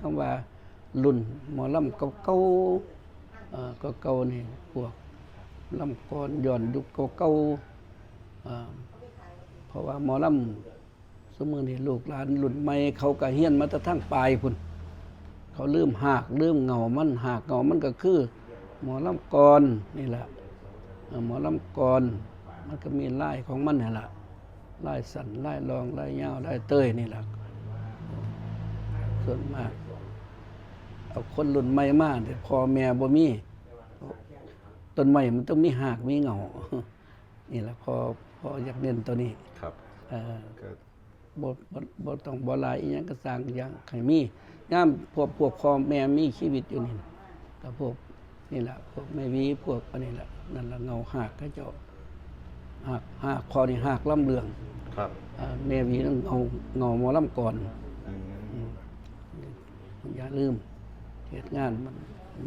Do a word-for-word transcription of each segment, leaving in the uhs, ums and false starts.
คำว่ารุ่นหมอลำเก่าๆ เอ่อ เก่าๆ นี่ พวกลำก่อนย้อนยุคเก่าๆ เอ่อ เพราะว่าหมอลำซุมื้อนี้ลูกหลานรุ่นใหม่เขาก็เฮียนมาแต่ทางปลายพุ้น เขาลืมฮากลืมเหง้ามัน ฮากเหง้ามันก็คือหมอลำก่อนนี่แหละ เอ่อ หมอลำก่อน มันก็มีลายของมันนั่นล่ะ ลายสั้น ลายลอง ลายยาว ลายเตยนี่ล่ะ ส่วนมาก เอาคนรุ่นใหม่มา แต่พ่อแม่บ่มี ต้นไม้มันต้องมีฮากมีเหง้า นี่ล่ะ พ่อ พ่ออยากเน้นตัวนี้ ครับ เอ่อ ก็ บ่ บ่ บ่ต้อง บ่หลายอิหยังก็สร้าง อยากให้มี ยามพวก พวกพ่อแม่มีชีวิตอยู่นี่ ก็พวกนี่ล่ะ พวกแม่หวี พวกอันนี้ล่ะ นั่นล่ะ เหง้าฮากเขาเจ้า ฮาก ฮาก พ่อนี่ฮากลำเรื่อง ครับ อ่า แม่หวีนั่นเหง้า เหง้าหมอลำก่อน อืม อืม อย่าลืม เฮ็ดงานมัน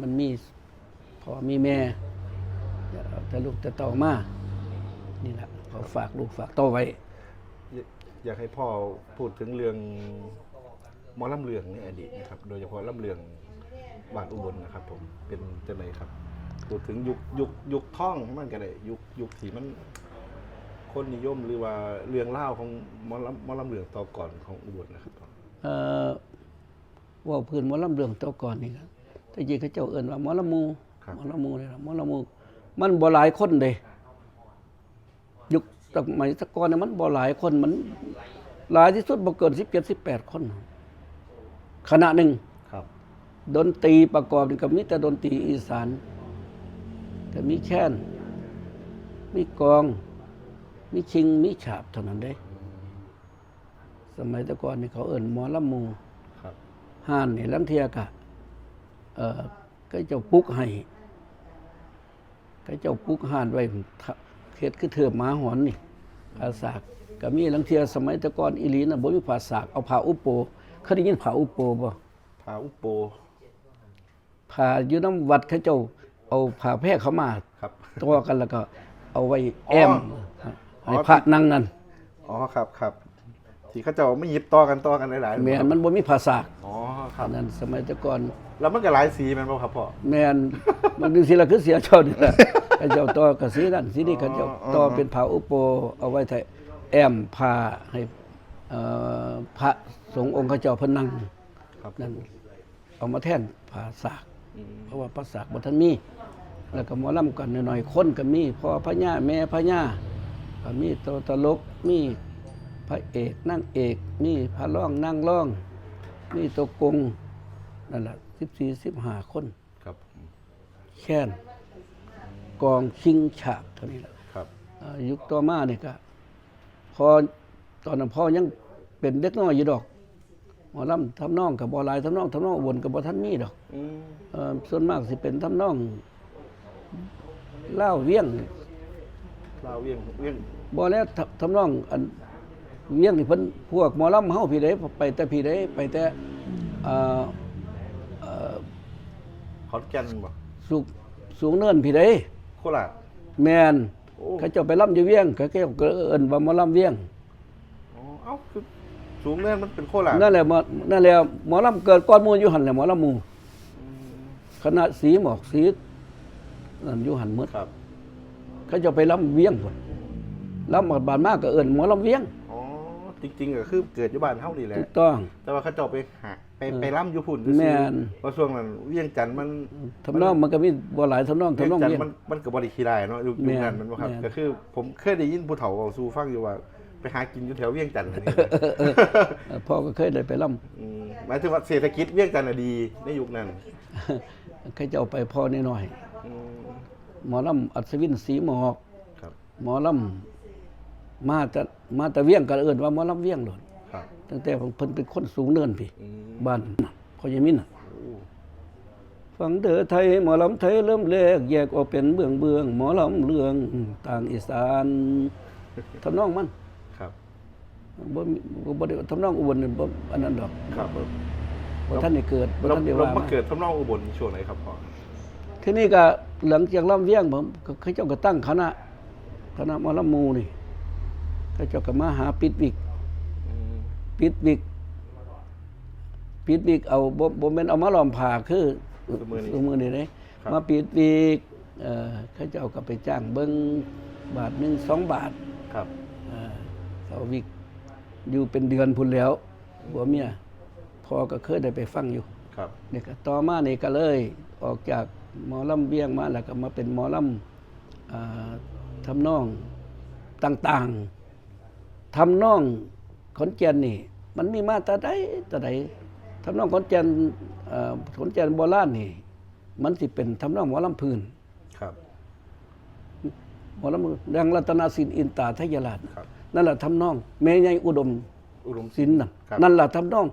มันมีพ่อมีแม่ อย่าเอาแต่ลูกแต่เต้ามา นี่ล่ะ ขอฝากลูกฝากเต้าไว้ อยาก อยากให้พ่อพูดถึงเรื่องหมอลำเรื่องในอดีตนะครับ โดยเฉพาะลำเรื่องบ้านอุบลนะครับผม เป็นจังไดครับ พูดถึงยุค ยุค ยุคทองมันก็ได้ ยุค ยุคที่มันคนนิยม หรือว่าเรื่องราวของหมอลำ หมอลำเรื่องต่อก่อนของอุบลนะครับผม เอ่อ เว้าพื้นหมอลำเรื่องต่อก่อนนี่ล่ะ แต่กี้เขาเจ้าเอิ้นว่าหมอลำหมู่ ครับ หมอลำหมู่นี่ล่ะ หมอลำหมู่ มันบ่หลายคนเด้ ยุคสมัยแต่ก่อนเนี่ยมันบ่หลายคน มันหลายที่สุดบ่เกินสิบเจ็ด สิบแปด คน คณะหนึ่ง ครับ ดนตรีประกอบนี่ก็มีแต่ดนตรีอีสาน ก็มีแคน มีกลอง มีชิง มีฉาบเท่านั้นเด้ สมัยแต่ก่อนนี่เขาเอิ้นหมอลำหมู่ ครับ ฮ้านนี่ลางเทื่อกะ เอ่อ เขาเจ้าปลุกให้ เขาเจ้าปลุกฮ้านไว้ เฮ็ดคือเทิบหมาหอนนี่ ผ้าสากก็มี ลางเทื่อสมัยแต่ก่อนอีหลีน่ะ บ่มีผ้าสาก เอาผ้าอุปโป เคยได้ยินผ้าอุปโปบ่? ผ้าอุปโป ผ้าอยู่นำวัดเขาเจ้าเอาผ้าแพรขาวม้า ครับ ต่อกันแล้วก็เอาไว้ อ๋อ แอ้ม อ๋อ ให้พระนั่งนั่น อ๋อ ครับ ครับ ที่เขาเจ้าไม่หยิบต่อกัน ต่อกันหลายๆ แม่น มันบ่มีผ้าสาก อ๋อ ครับ อันนั้นสมัยแต่ก่อน แล้วมันก็หลายสีแม่นบ่ครับพ่อ? แม่น มันดึงสีละคือเสียเจ้านี่ล่ะ เขาเจ้าต่อกับสีนั่นสีนี้ เขาเจ้า อ๋อ ต่อเป็นผ้าอุปโป เอาไว้แทะแอ้มผ้าให้ เอ่อ พระสงฆ์องค์เขาเจ้าเพิ่นนั่ง ครับ นั่น เอามาแทนผ้าสาก อืม เพราะว่าผ้าสากบ่ทันมี แล้วก็หมอลำกันหน่อยๆ คนก็มี พ่อพญา แม่พญา ก็มีตัวตลก มีพระเอก นางเอก มีพระรอง นางรอง มีตัวโกง นั่นล่ะ สิบสี่ สิบห้า คน ครับ แคน กลอง ชิง ฉาบ เท่านี้ล่ะ ครับ อ่า ยุคต่อมานี่ก็ พอ ตอนนั้นพ่อยังเป็นเด็กน้อยอยู่ดอก หมอลำทำนองก็บ่หลาย ทำนอง ทำนองอุบลก็บ่ทันมีดอก อืม เอ่อ ส่วนมากสิเป็นทำนองลาวเวียง ลาวเวียง เวียง บ่แล้ว ทำ ทำนองอันเวียงนี่เพิ่น พวกหมอลำเฮาพี้ใด ไปแต่พี้ใด ไปแต่ เอ่อ เอ่อ ขอนแก่นบ่? สูง สูงเนินพี้ใด โคราช แม่น โอ้ เขาเจ้าไปลำอยู่เวียง เขาเจ้าก็เอิ้นว่าหมอลำเวียง อ๋อ เอ้า คือสูงเนินมันเป็นโคราช นั่นแหละหมอ นั่นแหละหมอลำเกิดก่อนหมู่อยู่หั่นแหละ หมอลำหมู่ อืม คณะสีหมอกสีนั่นอยู่หั่นหมด ครับ เขาเจ้าไปลำเวียงพุ้น ลำบาดมาก็เอิ้นหมอลำเวียง อ๋อ จริงๆ ก็คือเกิดอยู่บ้านเฮานี่แหละ ถูกต้อง แต่ว่าเขาเจ้าไปหา ไป เออ ไปลำอยู่พุ้นซื่อๆ แม่น เพราะช่วงนั้นเวียงจันทน์มัน ทำนองมันก็มีบ่หลายทำนอง เวียงจันทน์ ทำนองเวียง มัน มันก็บ่ได้ขี้ร้ายเนาะ ยุค ยุคนั้น แม่น แม่นบ่ครับ แม่น ก็คือผมเคยได้ยินผู้เฒ่าเว้าสู่ฟังอยู่ว่า ไปหากินอยู่แถวเวียงจันทน์นี่ เออ พ่อก็เคยได้ไปลำ อืม หมายถึงว่าเศรษฐกิจเวียงจันทน์น่ะดีในยุคนั้น เขาเจ้าไปพ่อน้อยๆ อืม หมอลำอัศวินศรีหมอก ครับ หมอลำมาแต่ มาแต่เวียงก็เอิ้นว่าหมอลำเวียงโลด ครับ ตั้งแต่เพิ่นเป็นคนสูงเนินพี้ อืม บ้านพ่อใหญ่มินน่ะ โอ้ ฟังเด้อไทย หมอลำไทยเริ่มแรก แยกออกเป็นเบื้องๆ หมอลำเรื่องต่างอีสาน ทำนองมัน ครับ บ่มี บ่ บ่ได้ทำนองอุบลนี่ บ่ อันนั้นดอก ครับ บ่ บ่ทันได้เกิด บ่ทันได้ แล้ว แล้ว ว่า มา มาเกิดทำนองอุบลช่วงไหนครับพ่อ? ทีนี้ก็หลังจากลำเวียง ผมก็ เขาเจ้าก็ตั้งคณะ คณะหมอลำหมู่นี่ เขาเจ้าก็มาหาปิดวิก อืม ปิดวิก ปิดวิกเอา บ่บ่แม่นเอามาล้อมผ้าคือ ซุมื้อนี้ ซุมื้อนี้เด้ ครับ มาปิดวิก เอ่อ เขาเจ้าก็ไปจ้างเบิ่งบาทหนึ่งสองบาท ครับ เอ่อ เขาวิกอยู่เป็นเดือนพุ้นแล้ว ผัวเมีย พ่อก็เคยได้ไปฟังอยู่ ครับ นี่ก็ต่อมานี่ก็เลยออกจากหมอลำเวียงมาแล้วก็มาเป็นหมอลำ อ่า ทำนองต่างๆ ทำนองขอนแก่นนี่ มันมีมาแต่ใดแต่ใด ทำนองขอนแก่น เอ่อ ขอนแก่นโบราณนี่ มันสิเป็นทำนองหมอลำพื้น ครับ หมอลำดังรัตนศิลป์อินตาไทยราช ครับ นั่นแหละทำนองแม่ใหญ่อุดม อุดม ศิลป์น่ะ ครับ นั่นแหละทำนอง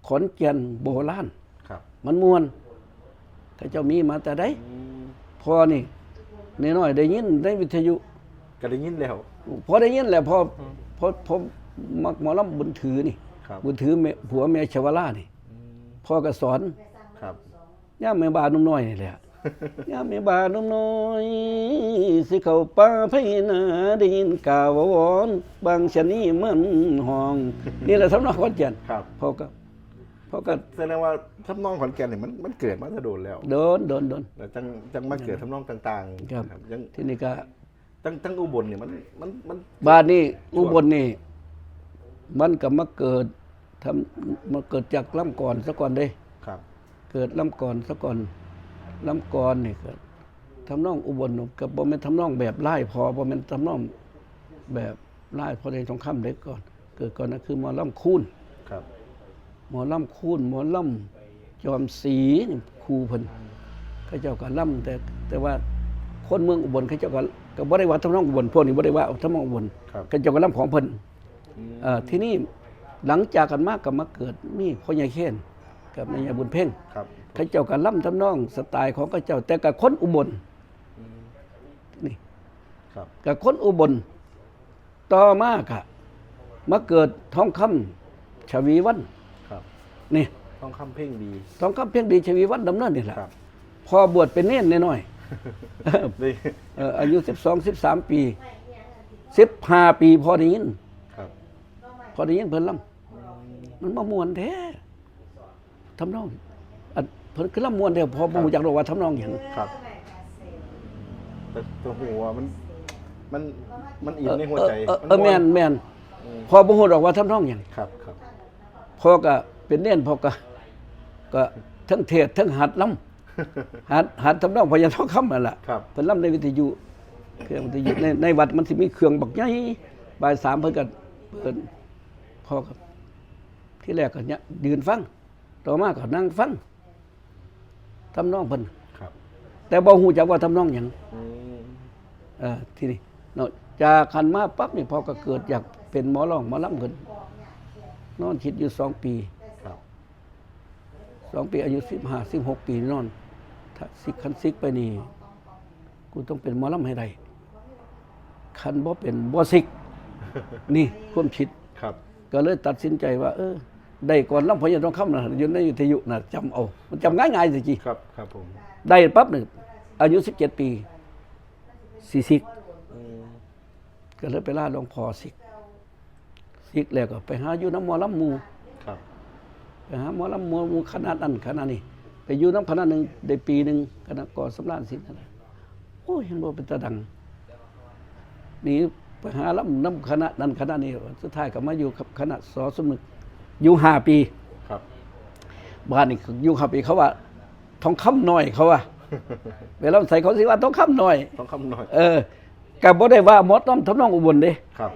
ขอนแก่นโบราณ ครับ มันม่วน เขาเจ้ามีมาแต่ใด อืม พ่อนี่น้อยๆได้ยินในวิทยุ ก็ได้ยินแล้ว พอได้ยินแหละพอ อืม พอพอมักหมอลำบุญถือนี่ ครับ บุญถือแม่ผัวแม่ชวลานี่ อืม พ่อก็สอน ครับ ย่ามแม่บ้านหนุ่มน้อยนี่แหละ ย่ามแม่บ้านหนุ่มน้อย สิเข้าป่าไผนาได้ยินกล่าววอน บางชะนีมันห้อง นี่แหละทำนองขอนแก่น ครับ พ่อก็พ่อก็ แสดงว่าทำนองขอนแก่นเนี่ยมันมันเกิดมาแต่โดนแล้ว โดนโดนโดน แล้วจังจังมาเกิดทำนองต่างๆ ครับ ยัง ที่นี่ก็ ตั้งตั้งอุบลเนี่ยมันมันมัน บ้านนี่อุบลนี่ มันก็มาเกิดทำมาเกิดจากลำก่อนซะก่อนเด้ ครับ เกิดลำก่อนซะก่อน ลำก่อนนี่ก็ทำนองอุบลกับบ่แม่นทำนองแบบลายพอบ่แม่นทำนองแบบลายพอในทองคำเด้ก่อน เกิดก่อนนั่นคือหมอลำคูน ครับ หมอลำคูนหมอลำจอมศรีนี่ครูเพิ่นเขาเจ้าก็ลำแต่แต่ว่าคนเมืองอุบลเขาเจ้าก็ก็บ่ได้ว่าทำนองอุบลพวกนี้บ่ได้ว่าทำนองอุบล ครับ เขาเจ้าก็ลำของเพิ่น อืม เอ่อที่นี่หลังจากกันมากก็มาเกิดมีพ่อใหญ่เคนกับแม่ใหญ่บุญเพ่ง ครับ เขาเจ้าก็ลำทำนองสไตล์ของเขาเจ้า แต่กับคนอุบล อืม นี่ ครับ กับคนอุบล ต่อมากะมาเกิดทองคำชวีวัน ครับ นี่ ทองคำเพลงดี ทองคำเพ่งดีชวีวันดำเนินนี่แหละ ครับ พอบวชเป็นเณรน้อย นี่ ๆเอ่ออายุสิบสอง สิบสาม ปี สิบห้า ปีพอได้ยิน ครับ พอได้ยินเพิ่นลำมันมาม่วนแท้ทำนองอันเพิ่นคือลำม่วนแท้พอบ่ฮู้จักดอกว่าทำนองหยัง ครับ แต่ตัวหัวมันมันมันอิน เออ ในหัวใจ เออเออ มัน เออแม่นแม่น อืม พอบ่ฮู้ดอกว่าทำนองหยัง ครับครับ พ่อก็เป็นเณรพ่อก็ก็ทั้งเทศน์ทั้งหัดลำหัดหัดทำนองพญาทองคำนั่นแหละ ครับ เพิ่นลำในวิทยุเครื่องวิทยุในในวัดมันสิมีเครื่องบักใหญ่บ่ายสามเพิ่นก็เปิดพ่อก็ที่แรกก็เนี่ยยืนฟัง ต่อมาก็นั่งฟังทำนองเพิ่น ครับ แต่บ่ฮู้จักว่าทำนองหยัง อืม เอ่อที่นี่เนาะจากหันมาปั๊บนี่พ่อก็เกิดอยากเป็นหมอร้องหมอลำขึ้นนอนคิดอยู่สองปี ครับ สองปีอายุสิบห้า สิบหก ปีนอนถ้าสิกคันสิกไปนี่ กูต้องเป็นหมอลำให้ได้คันบ่เป็นบ่สิกนี่ความคิด ครับ ก็เลยตัดสินใจว่า เออ ได้ก่อนลำพญาทองคำนะอยู่ในวิทยุนะจำเอา มันจำง่ายๆสิจี ครับครับผม ได้ปั๊บหนึ่งอายุสิบเจ็ด ปีสิสิก อืม ก็เลยไปลาหลวงพ่อสิกสิกแล้วก็ไปหาอยู่น้ำหมอลำหมู่ ครับ ไปหาหมอลำหมู่หมู่คณะนั้นคณะนี้ไปอยู่น้ำคณะหนึ่งได้ปีหนึ่งคณะกอสำราญสินนั่นแหละโอ้ยยังบ่เป็นตาดังหนี่ไปหาลำน้ำคณะนั้นคณะนี้สุดท้ายก็มาอยู่กับคณะสอสมนึกอยู่ห้าปี ครับ บ้านนี่อยู่ห้าปีเขาว่า ทองคำน้อยเขาว่าเวลาใส่เขาสิว่าทองคำน้อย ทองคำน้อย เออก็บ่ได้ว่าหมอลำทำนองอุบลเด้ ครับ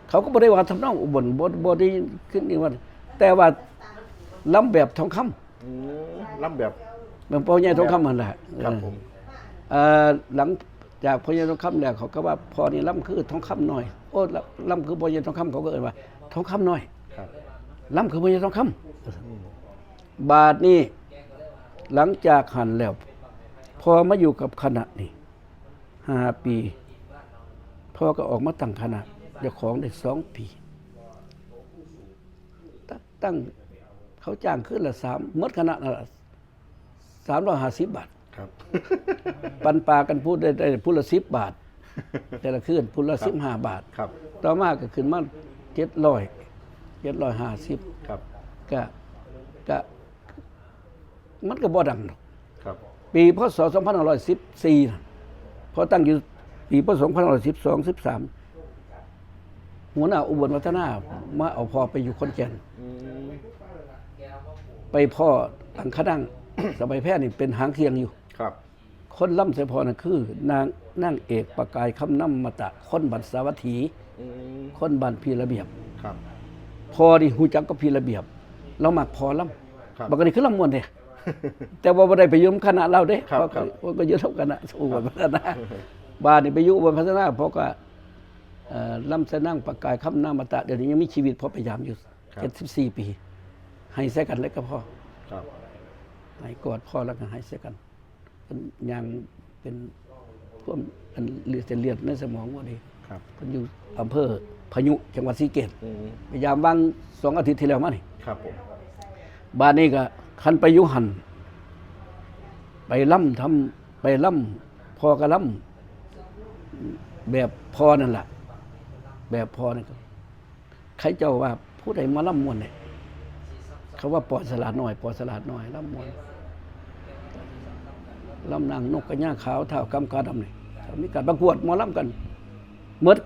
เขาก็บ่ได้ว่าทำนองอุบลบ่บ่ได้ขึ้นนี่ว่า แต่ว่าลำแบบทองคำ อืมลำแบบ แม่นพ่อใหญ่ทองคำหั่นแหละ ครับ เออ ผม เอ่อหลังจากพ่อใหญ่ทองคำแล้วเขาก็ว่าพ่อนี่ลำคือทองคำน้อย โอ้ลำลำคือพ่อใหญ่ทองคำเขาก็เอ่ยว่า ทองคำน้อย ครับ ลำคือพ่อใหญ่ทองคำ อืม บาดนี้หลังจากหันแล้วพอมาอยู่กับคณะนี่ห้าปีพ่อก็ออกมาตั้งคณะเจ้าของได้สองปี ตั้งตั้งเขาจ้างคืนละสามหมดคณะนั่นละสามร้อยห้าสิบบาท ครับ ปันปลากันพูดได้ได้พูดละสิบบาท แต่ละคืนพูดละ ครับ สิบห้าบาท ครับ ต่อมาก็ขึ้นมาเจ็ดร้อย เจ็ดร้อยห้าสิบ ครับ ก็ก็มันก็บ่ดังดอก ครับ ปีพ.ศ. สองพันห้าร้อยสิบสี่นะพอตั้งอยู่ปีพ.ศ. สองพันห้าร้อยสิบสอง สิบสาม หัวหน้าอุบลวัฒนามาเอาพ่อไปอยู่ขอนแก่น อืม ไปพ้อหลังคณะ สมัยแพทย์นี่เป็นหางเคียงอยู่ ครับ คนล่ำใส่พ่อนั่นคือนางนางเอกประกายคำนำมาตะคนบ้านสาวัตถี อืม คนบ้านพีระเบียบ ครับ พ่อนี่ฮู้จักกับพีระเบียบ เรามักพ่อล่ำ ครับ บักนี่คือล่ำม่วนเด้ แต่ว่าบ่ได้ไปอยู่นำคณะเราเด้ ครับ เพราะ ครับ ว่าก็อยู่นำคณะอุบลวัฒนา บ้านนี่ไปอยู่อุบลวัฒนาเพราะก็เอ่อล่ำใส่นางประกายคำนำมาตะเดี๋ยวนี้ยังมีชีวิตพอพยายามอยู่ ครับ เจ็ดสิบสี่ปี ให้ใส่กันเลยก็พ่อ ครับ ให้กอดพ่อแล้วก็ให้ใส่กันเป็นยางเป็นพวกอันเลือดเส้นเลือดในสมองว่าดี ครับ เพิ่นอยู่อำเภอพายุจังหวัดศรีเกต อืม พยายามวางสองอาทิตย์ที่แล้วมานี่ ครับผม บ้านนี้ก็คันไปอยู่หั่นไปล่ำทำไปล่ำพ่อก็ล่ำแบบพ่อนั่นแหละแบบพ่อนั่นก็ใครเจ้าว่าผู้ใดมาล่ำม่วนเนี่ยเขาว่าปอสลาดน้อยปอสลาดน้อยล่ำม่วนล่ำนางนกกระย่าขาวท้าวกำกาดำนี่มีการประกวดหมอล่ำกันเมิด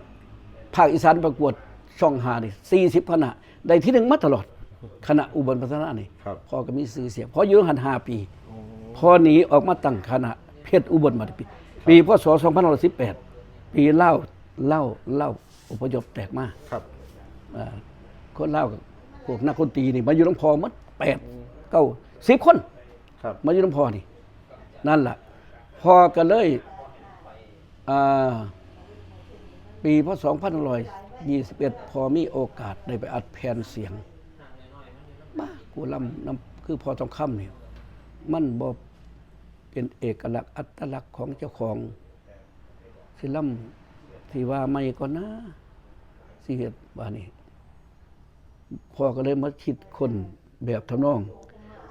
ภาคอีสานประกวดช่องห้านี่สี่สิบคณะ ได้ที่หนึ่งมาตลอด คณะอุบลพัฒนานี่ ครับ พ่อก็มีชื่อเสียงพ่ออยู่หั่นห้าปี โอ้ พ่อหนีออกมาตั้งคณะเพชรอุบลมาปีปีพ.ศ. สองพันห้าร้อยสิบแปด ปีเล่าวเล่าวเล่าวอพยพแตกมา ครับ เอ่อคนเล่าวกับพวกนักดนตรีนี่มาอยู่นำพ่อหมดแปดเก้าสิบคน ครับ มาอยู่นำพ่อนี่ นั่นล่ะพ่อก็เลยอ่าปีพ.ศ. สองพันห้าร้อยยี่สิบเอ็ด พ่อมีโอกาสได้ไปอัดแผ่นเสียงบ้ากูล่ำนำคือพ่อทองคำนี่มันบ่เป็นเอกลักษณ์อัตลักษณ์ของเจ้าของสิล่ำสิว่าใหม่ก่อนนะสิเฮ็ดบาดนี้ พ่อก็เลยมาคิดค้นแบบทำนอง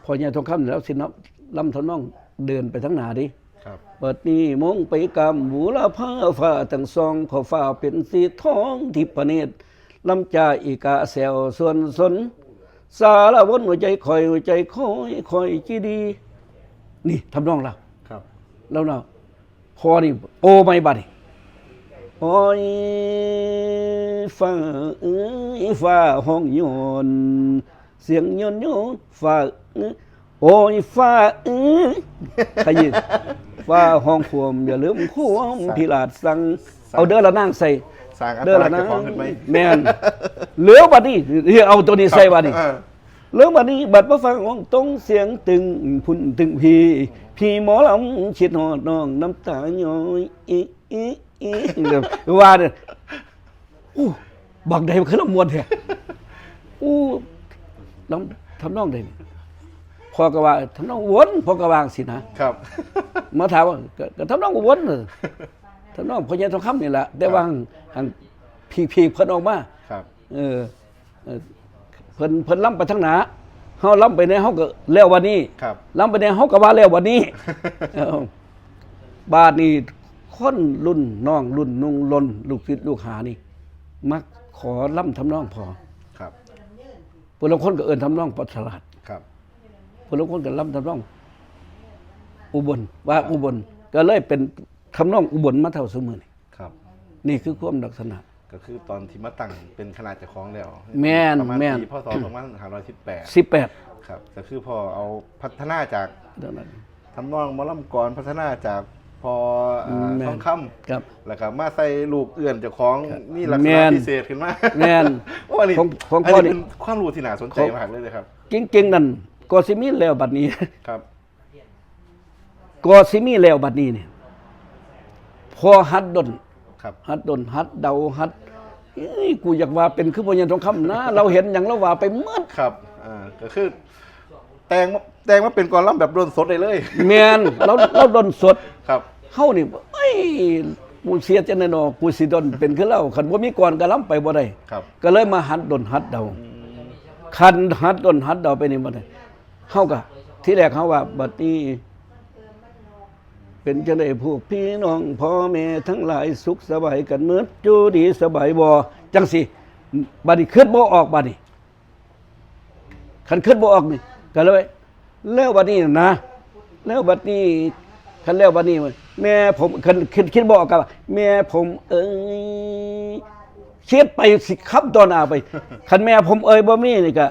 พ่อใหญ่ทองคำนี่แล้วสิล่ำทำนองเดินไปทางหน้าเด้ ครับ บัดนี้มองไปกำบุรพาฟ้าทั้งสอง ขอฟ้าเป็นสีทองทิพเนตร ลำจาอีกาแซวส่วนสน สารวนหัวใจคอยหัวใจคอยคอยจีดี นี่ทำนองลาว ครับ แล้วเนาะพ่อนี่โอไม่บัดนี่โอ้ยฟ้าเอ้ยฟ้าห้องโยน เสียงโยนโยนฟ้าเอ้ยโอ้ยฟ้าเอ้ยขยิบฟ้าห้องขวมอย่าลืมขวมพิลาดสั่งเอาเด้อละนางใส่ สร้างอัต เด้อ ลั ละ กษณ์ นะ เจ้าของขึ้นไหม แม่นเหลือบัดนี้เอาตัวนี้ใส่บัดนี้ เออ แล้วบัดนี้บัดมาฟังห้องตรงเสียงตึงพุ่นตึงพีพีหมอลำคิดฮอดน้องน้ำตาย้อยอีอีอีว่าเนี่ยอู้บักใดมันคือลำมวนแท้อู้ลำทำนองใดนี่พ่อก็ว่าทำนองวนพ่อก็วางสินะครับ มาถามว่าก็ก็ทำนองวนเออทำนองพญาทองคำนี่แหละแต่ว่าหังหังพีพีเพิ่นออกมา ครับ เออเออเพิ่นเพิ่นล้ำไปทางหน้าเฮาล้ำไปในเฮาก็แล้ววันนี้ ครับ ล้ำไปในเฮาก็ว่าแล้ววันนี้ เออบาดนี้คนรุ่นน้องรุ่นนุ่งล้นลูกศิษย์ลูกหานี่มักขอล้ำทำนองพอ ครับ ผู้ลางคนก็เอิ้นทำนองปอสลาด ครับ ผู้ลางคนก็ล้ำทำนองอุบลว่าอุบลก็เลยเป็นทำนองอุบลมาเท่าซุมื้อนี้ ครับ นี่คือความลักษณะ ก็คือตอนที่มาตั้งเป็นคณะเจ้าของแล้ว แม่น ประมาณ แม่น ปีพ.ศ. สองพันห้าร้อยสิบแปด สิบแปด ครับก็คือพ่อเอาพัฒนาจาก เท่านั้น ทำนองหมอลำกลอนพัฒนาจากพ่ออ่า แม่น ทองคำ ครับ แล้วก็มาใส่ลูกเอื้อนเจ้าของ ครับ นี่ลักษ แม่ ณะ น พิเศษขึ้นมา แม่น โอ้อันนี้ ของของ อัน พ่อ นี้ นี่ เป็นความรู้ที่น่าสนใจมากเลยนะครับ จริงๆนั่นก็สิมีแล้วบัดนี้ ครับ ก็สิมีแล้วบัดนี้เนี่ยพอหัดดน ครับ หัดดนหัดเดาหัดเอ้ยกูอยากว่าเป็นคือพญาทองคำนะ เราเห็นอย่างเราว่าไปหมด ครับอ่าก็คือแต่งมาแต่งมาเป็นกลอนลำแบบดนสดได้เลย แมนเราเราดนสด ครับ เฮานี่เอ้ยกูเสียจังได๋เนาะกูสิดนเป็นคือเราคันบ่มีกลอนก็ลำไปบ่ได้ ครับ ก็เลยมาหัดดนหัดเดา อืม คันหัดดนหัดเดาไปนี่บ่ได้เฮาก็ที่แรกเฮาว่าบัดนี้ เป็นจังได๋พวกพี่น้องพ่อแม่ทั้งหลายสุขสบายกันหมดอยู่ดีสบายบ่จังซี่บัดนี้คิดบ่ออกบัดนี้ คันคิดบ่ออกนี่ ก็เลย แล้วบัดนี้นะ แล้วบัดนี้ คันแล้วบัดนี้ แม่ผม คันคิด คิดบ่ออกก็ว่า แม่ผมเอ๋ย คิดไปสิครับต่อหน้าไป คันแม่ผมเอ๋ยบ่มีนี่ก็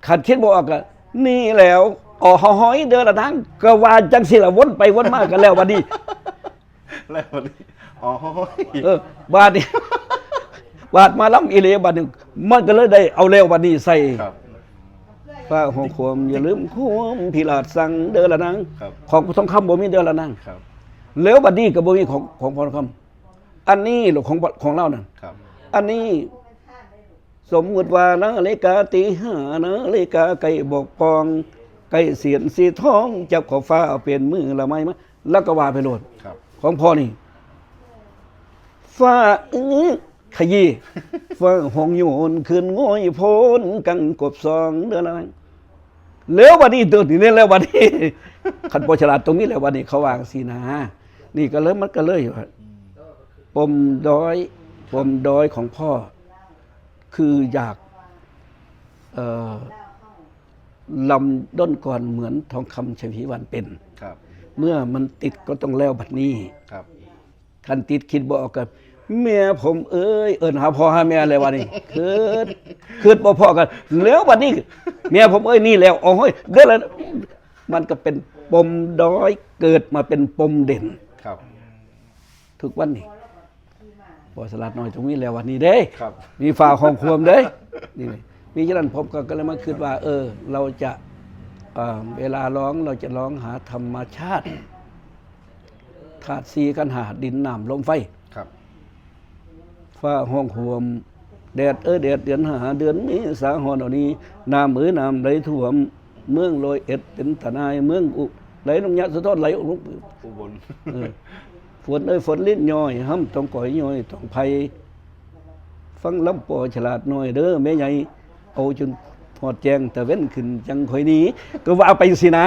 คันคิดบ่ออกก็ นี่แล้ว อ๋อ หอยเด้อละนาง ก็ว่าจังซี่ล่ะ วนไปวนมาก็แล้วบัดนี้ แล้วบัดนี้ อ๋อ เออ บาดนี้ บาดมาลำอีหลี บาดนี้ มันก็เลยได้เอาแล้วบัดนี้ใส่ ครับ ฟ้าห้องโฮม อย่าลืมความพิราชสั่งเด้อละนาง ครับ ของพ่อทองคำบ่มีเด้อละนาง ครับ แล้วบัดนี้ก็บ่มีของ ของพ่อทองคำ อันนี้หรอกของ ของเรานั่น ครับ อันนี้ สมมุติว่านาฬิกาตีห้า นาฬิกาใกล้บอกปอง ใกล้เสียนสีทอง จับขอบฟ้าเอาเป็นมือละไม้มา แล้วก็ว่าไปโลด ครับ ของพ่อนี่ ฟ้าอื้อขยี้ ฟ้าห้องโยนขึ้นง่อยโพ้นกังกบสองเด้อละนาง แล้วบัดนี้ตัวนี้แล้วบัดนี้ คันบ่ฉลาดตรงนี้แล้วบัดนี้ เขาว่าจังซี่นะ นี่ก็เลย มันก็เลยว่า ปมด้อย ปมด้อยของพ่อ คืออยาก เอ่อ ลำด้นก่อนเหมือนทองคำชัยพิวันเป็น ครับ เมื่อมันติดก็ต้องแล้วบัดนี้ ครับ คันติดคิดบ่ออกก็ แม่ผมเอ้ย เอิ้นหาพ่อหาแม่เลยบัดนี้ คิด คิดบ่พอกัน แล้วบัดนี้ แม่ผมเอ้ย นี่แล้ว โอ้ย เด้อแล้ว มันก็เป็นปมด้อย เกิดมาเป็นปมเด่น ครับ ทุกวันนี้ พ่อฉลาดน้อยต้องมีแล้ววันนี้เด้ ครับ มีฟ้าห้องโฮมเด้ นี่ นี่ มีฉะนั้นผมก็ ก็เลยมาคิดว่า เออ เราจะ เอ่อ เวลาร้อง เราจะร้องหาธรรมชาติ ธาตุสี่ขันธ์ห้า ดิน น้ำ ลม ไฟ ครับ ฟ้าห้องโฮม แดดเอ้ยแดด เดือนห้า เดือนเมษาฮ้อนเอานี้ น้ำเอ้ยน้ำไหลท่วม เมืองร้อยเอ็ดเป็นตาหน่าย เมืองอุ ไหลลงยะโสธร ไหลลง อุบล เออ ฝนเอ้ยฝนลิ้นย้อย ห้ำต้องก่อยย้อยต้องไผ ฟังลำปอฉลาดน้อยเด้อแม่ใหญ่ เอาจนฮอดแจ้งตะเว็นขึ้นจังค่อยหนี ก็ว่าไปสินะ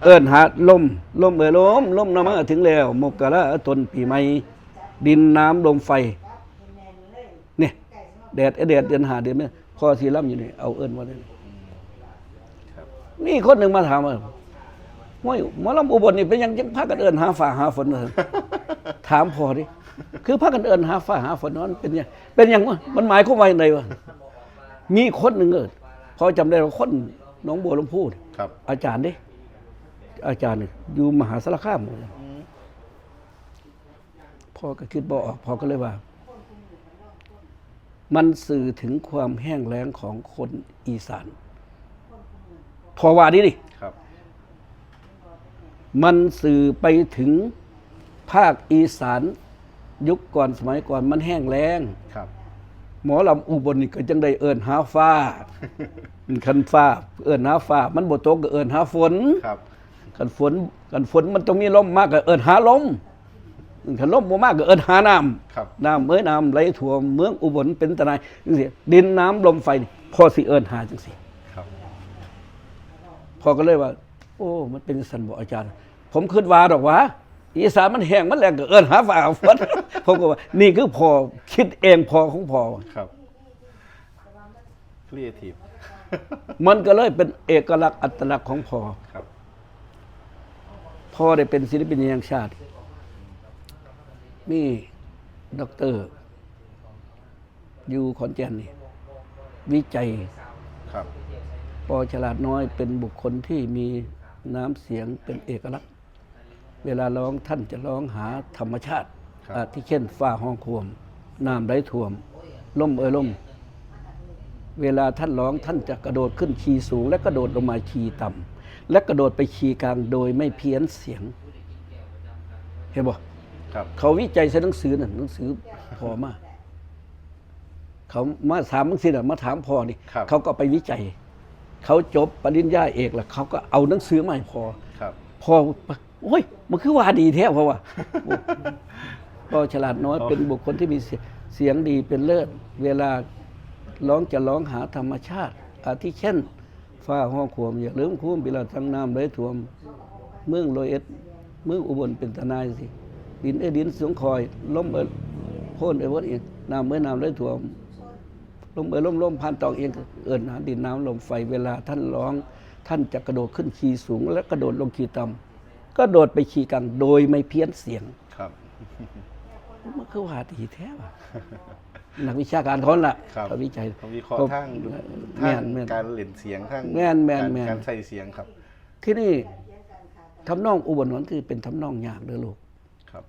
เอิ้นหาลม ลมเอ้ยลม ลมนำมาถึงแล้ว มกราต้นปีใหม่ ดินน้ำลมไฟ เนี่ย แดดเอ้ยแดด เดือนห้า เดือนเมษา พ่อสิลำอยู่นี่ เอาเอิ้นว่าได้ ครับ มีคนหนึ่งมาถามว่า ห้วย หมอลำอุบลนี่เป็นหยังจังพากันเอิ้นหาฟ้าหาฝนว่าซั่น ถามพ่อดิ คือพากันเอิ้นหาฟ้าหาฝน มันเป็นหยัง เป็นหยังวะ มันหมายความว่าจั่งใดวะ มีคนหนึ่งเอิ้น พ่อจำได้ว่าคนหนองบัวลำพูนี่ ครับ อาจารย์เด้ อาจารย์นี่อยู่มหาสารคาม อืม พ่อก็คิดบ่ออก พ่อก็เลยว่า มันสื่อถึงความแห้งแล้งของคนอีสาน พ่อว่าดีดิ ครับ มันสื่อไปถึงภาคอีสาน ยุคก่อนสมัยก่อนมันแห้งแล้ง ครับ หมอลำอุบลนี่ก็จังได้เอิ้นหาฟ้า คันฟ้า เอิ้นหาฟ้า มันบ่ตกก็เอิ้นหาฝน ครับ คันฝน คันฝนมันต้องมีลมมากก็เอิ้นหาลม คันลมบ่มากก็เอิ้นหาน้ำ ครับ น้ำเอ้ยน้ำไหลท่วมเมืองอุบลเป็นตาหน่ายจังซี่ ดินน้ำลมไฟนี่พ่อสิเอิ้นหาจังซี่ ครับ พ่อก็เลยว่า โอ้ มันเป็นจั่งซั่นบ่อาจารย์ ผมคิดว่าดอกว่า อีสานมันแห้งมันแล้งก็เอิ้นหาฟ้าหาฝน ผมก็ว่า นี่คือพ่อคิดเอง พ่อของพ่อ ครับ ครีเอทีฟ มันก็เลยเป็นเอกลักษณ์อัตลักษณ์ของพ่อ ครับ พ่อได้เป็นศิลปินแห่งชาติ มีด็อกเตอร์ อยู่ขอนแก่นนี่ วิจัย ครับ ปอฉลาดน้อยเป็นบุคคลที่มีน้ำเสียงเป็นเอกลักษณ์ เวลาร้องท่านจะร้องหาธรรมชาติ ครับ อาทิเช่นฟ้าห้องโฮม น้ำไหลท่วม ลมเอ่ยลม เวลาท่านร้องท่านจะกระโดดขึ้นคีย์สูง และกระโดดลงมาคีย์ต่ำ และกระโดดไปคีย์กลางโดยไม่เพี้ยนเสียง เห็นบ่ ครับ เขาวิจัยใส่หนังสือนั่น หนังสือพ่อมา เขามาถามหนังสือน่ะ มาถามพ่อนี่ ครับ เขาก็ไปวิจัย เขาจบปริญญาเอกแล้ว เขาก็เอาหนังสือมาให้พ่อ ครับ พ่อ โอ้ย มันคือว่าดีแท้ เพราะว่า พ่อฉลาดน้อย อ๋อ เป็นบุคคลที่มีเสียเสียงดีเป็นเลิศ เวลาร้องจะร้องหาธรรมชาติ อาทิเช่น ฟ้าห้องโฮม อย่าลืมความพิราชสั่งน้ำไหลท่วม เมืองร้อยเอ็ด เมืองอุบลเป็นตาหน่ายสิ ดินเอ้ยดินสงคอย ลมเอ้ยโพ้นเอ้ยโพ้นอีก น้ำเอ้ยน้ำไหลท่วม ลมเอยลมลมพันตองเอียง เอิ้นหาดินน้ำลมไฟ เวลาท่านร้อง ท่านจะกระโดดขึ้นคีย์สูง และกระโดดลงคีย์ต่ำ กระโดดไปคีย์กลางโดยไม่เพี้ยนเสียง ครับ มันคือว่าดีแท้ว่ะ นักวิชาการเขาล่ะ ครับ เขาวิจัย เขาวิเคราะห์ทาง แม่ ทาง นแม่น การเล่นเสียงทาง แม่นแม่น การ แม่น การใส่เสียงครับ ที่นี่ทำนองอุบลหนอนคือเป็นทำนองยากเด้อลูก ครับ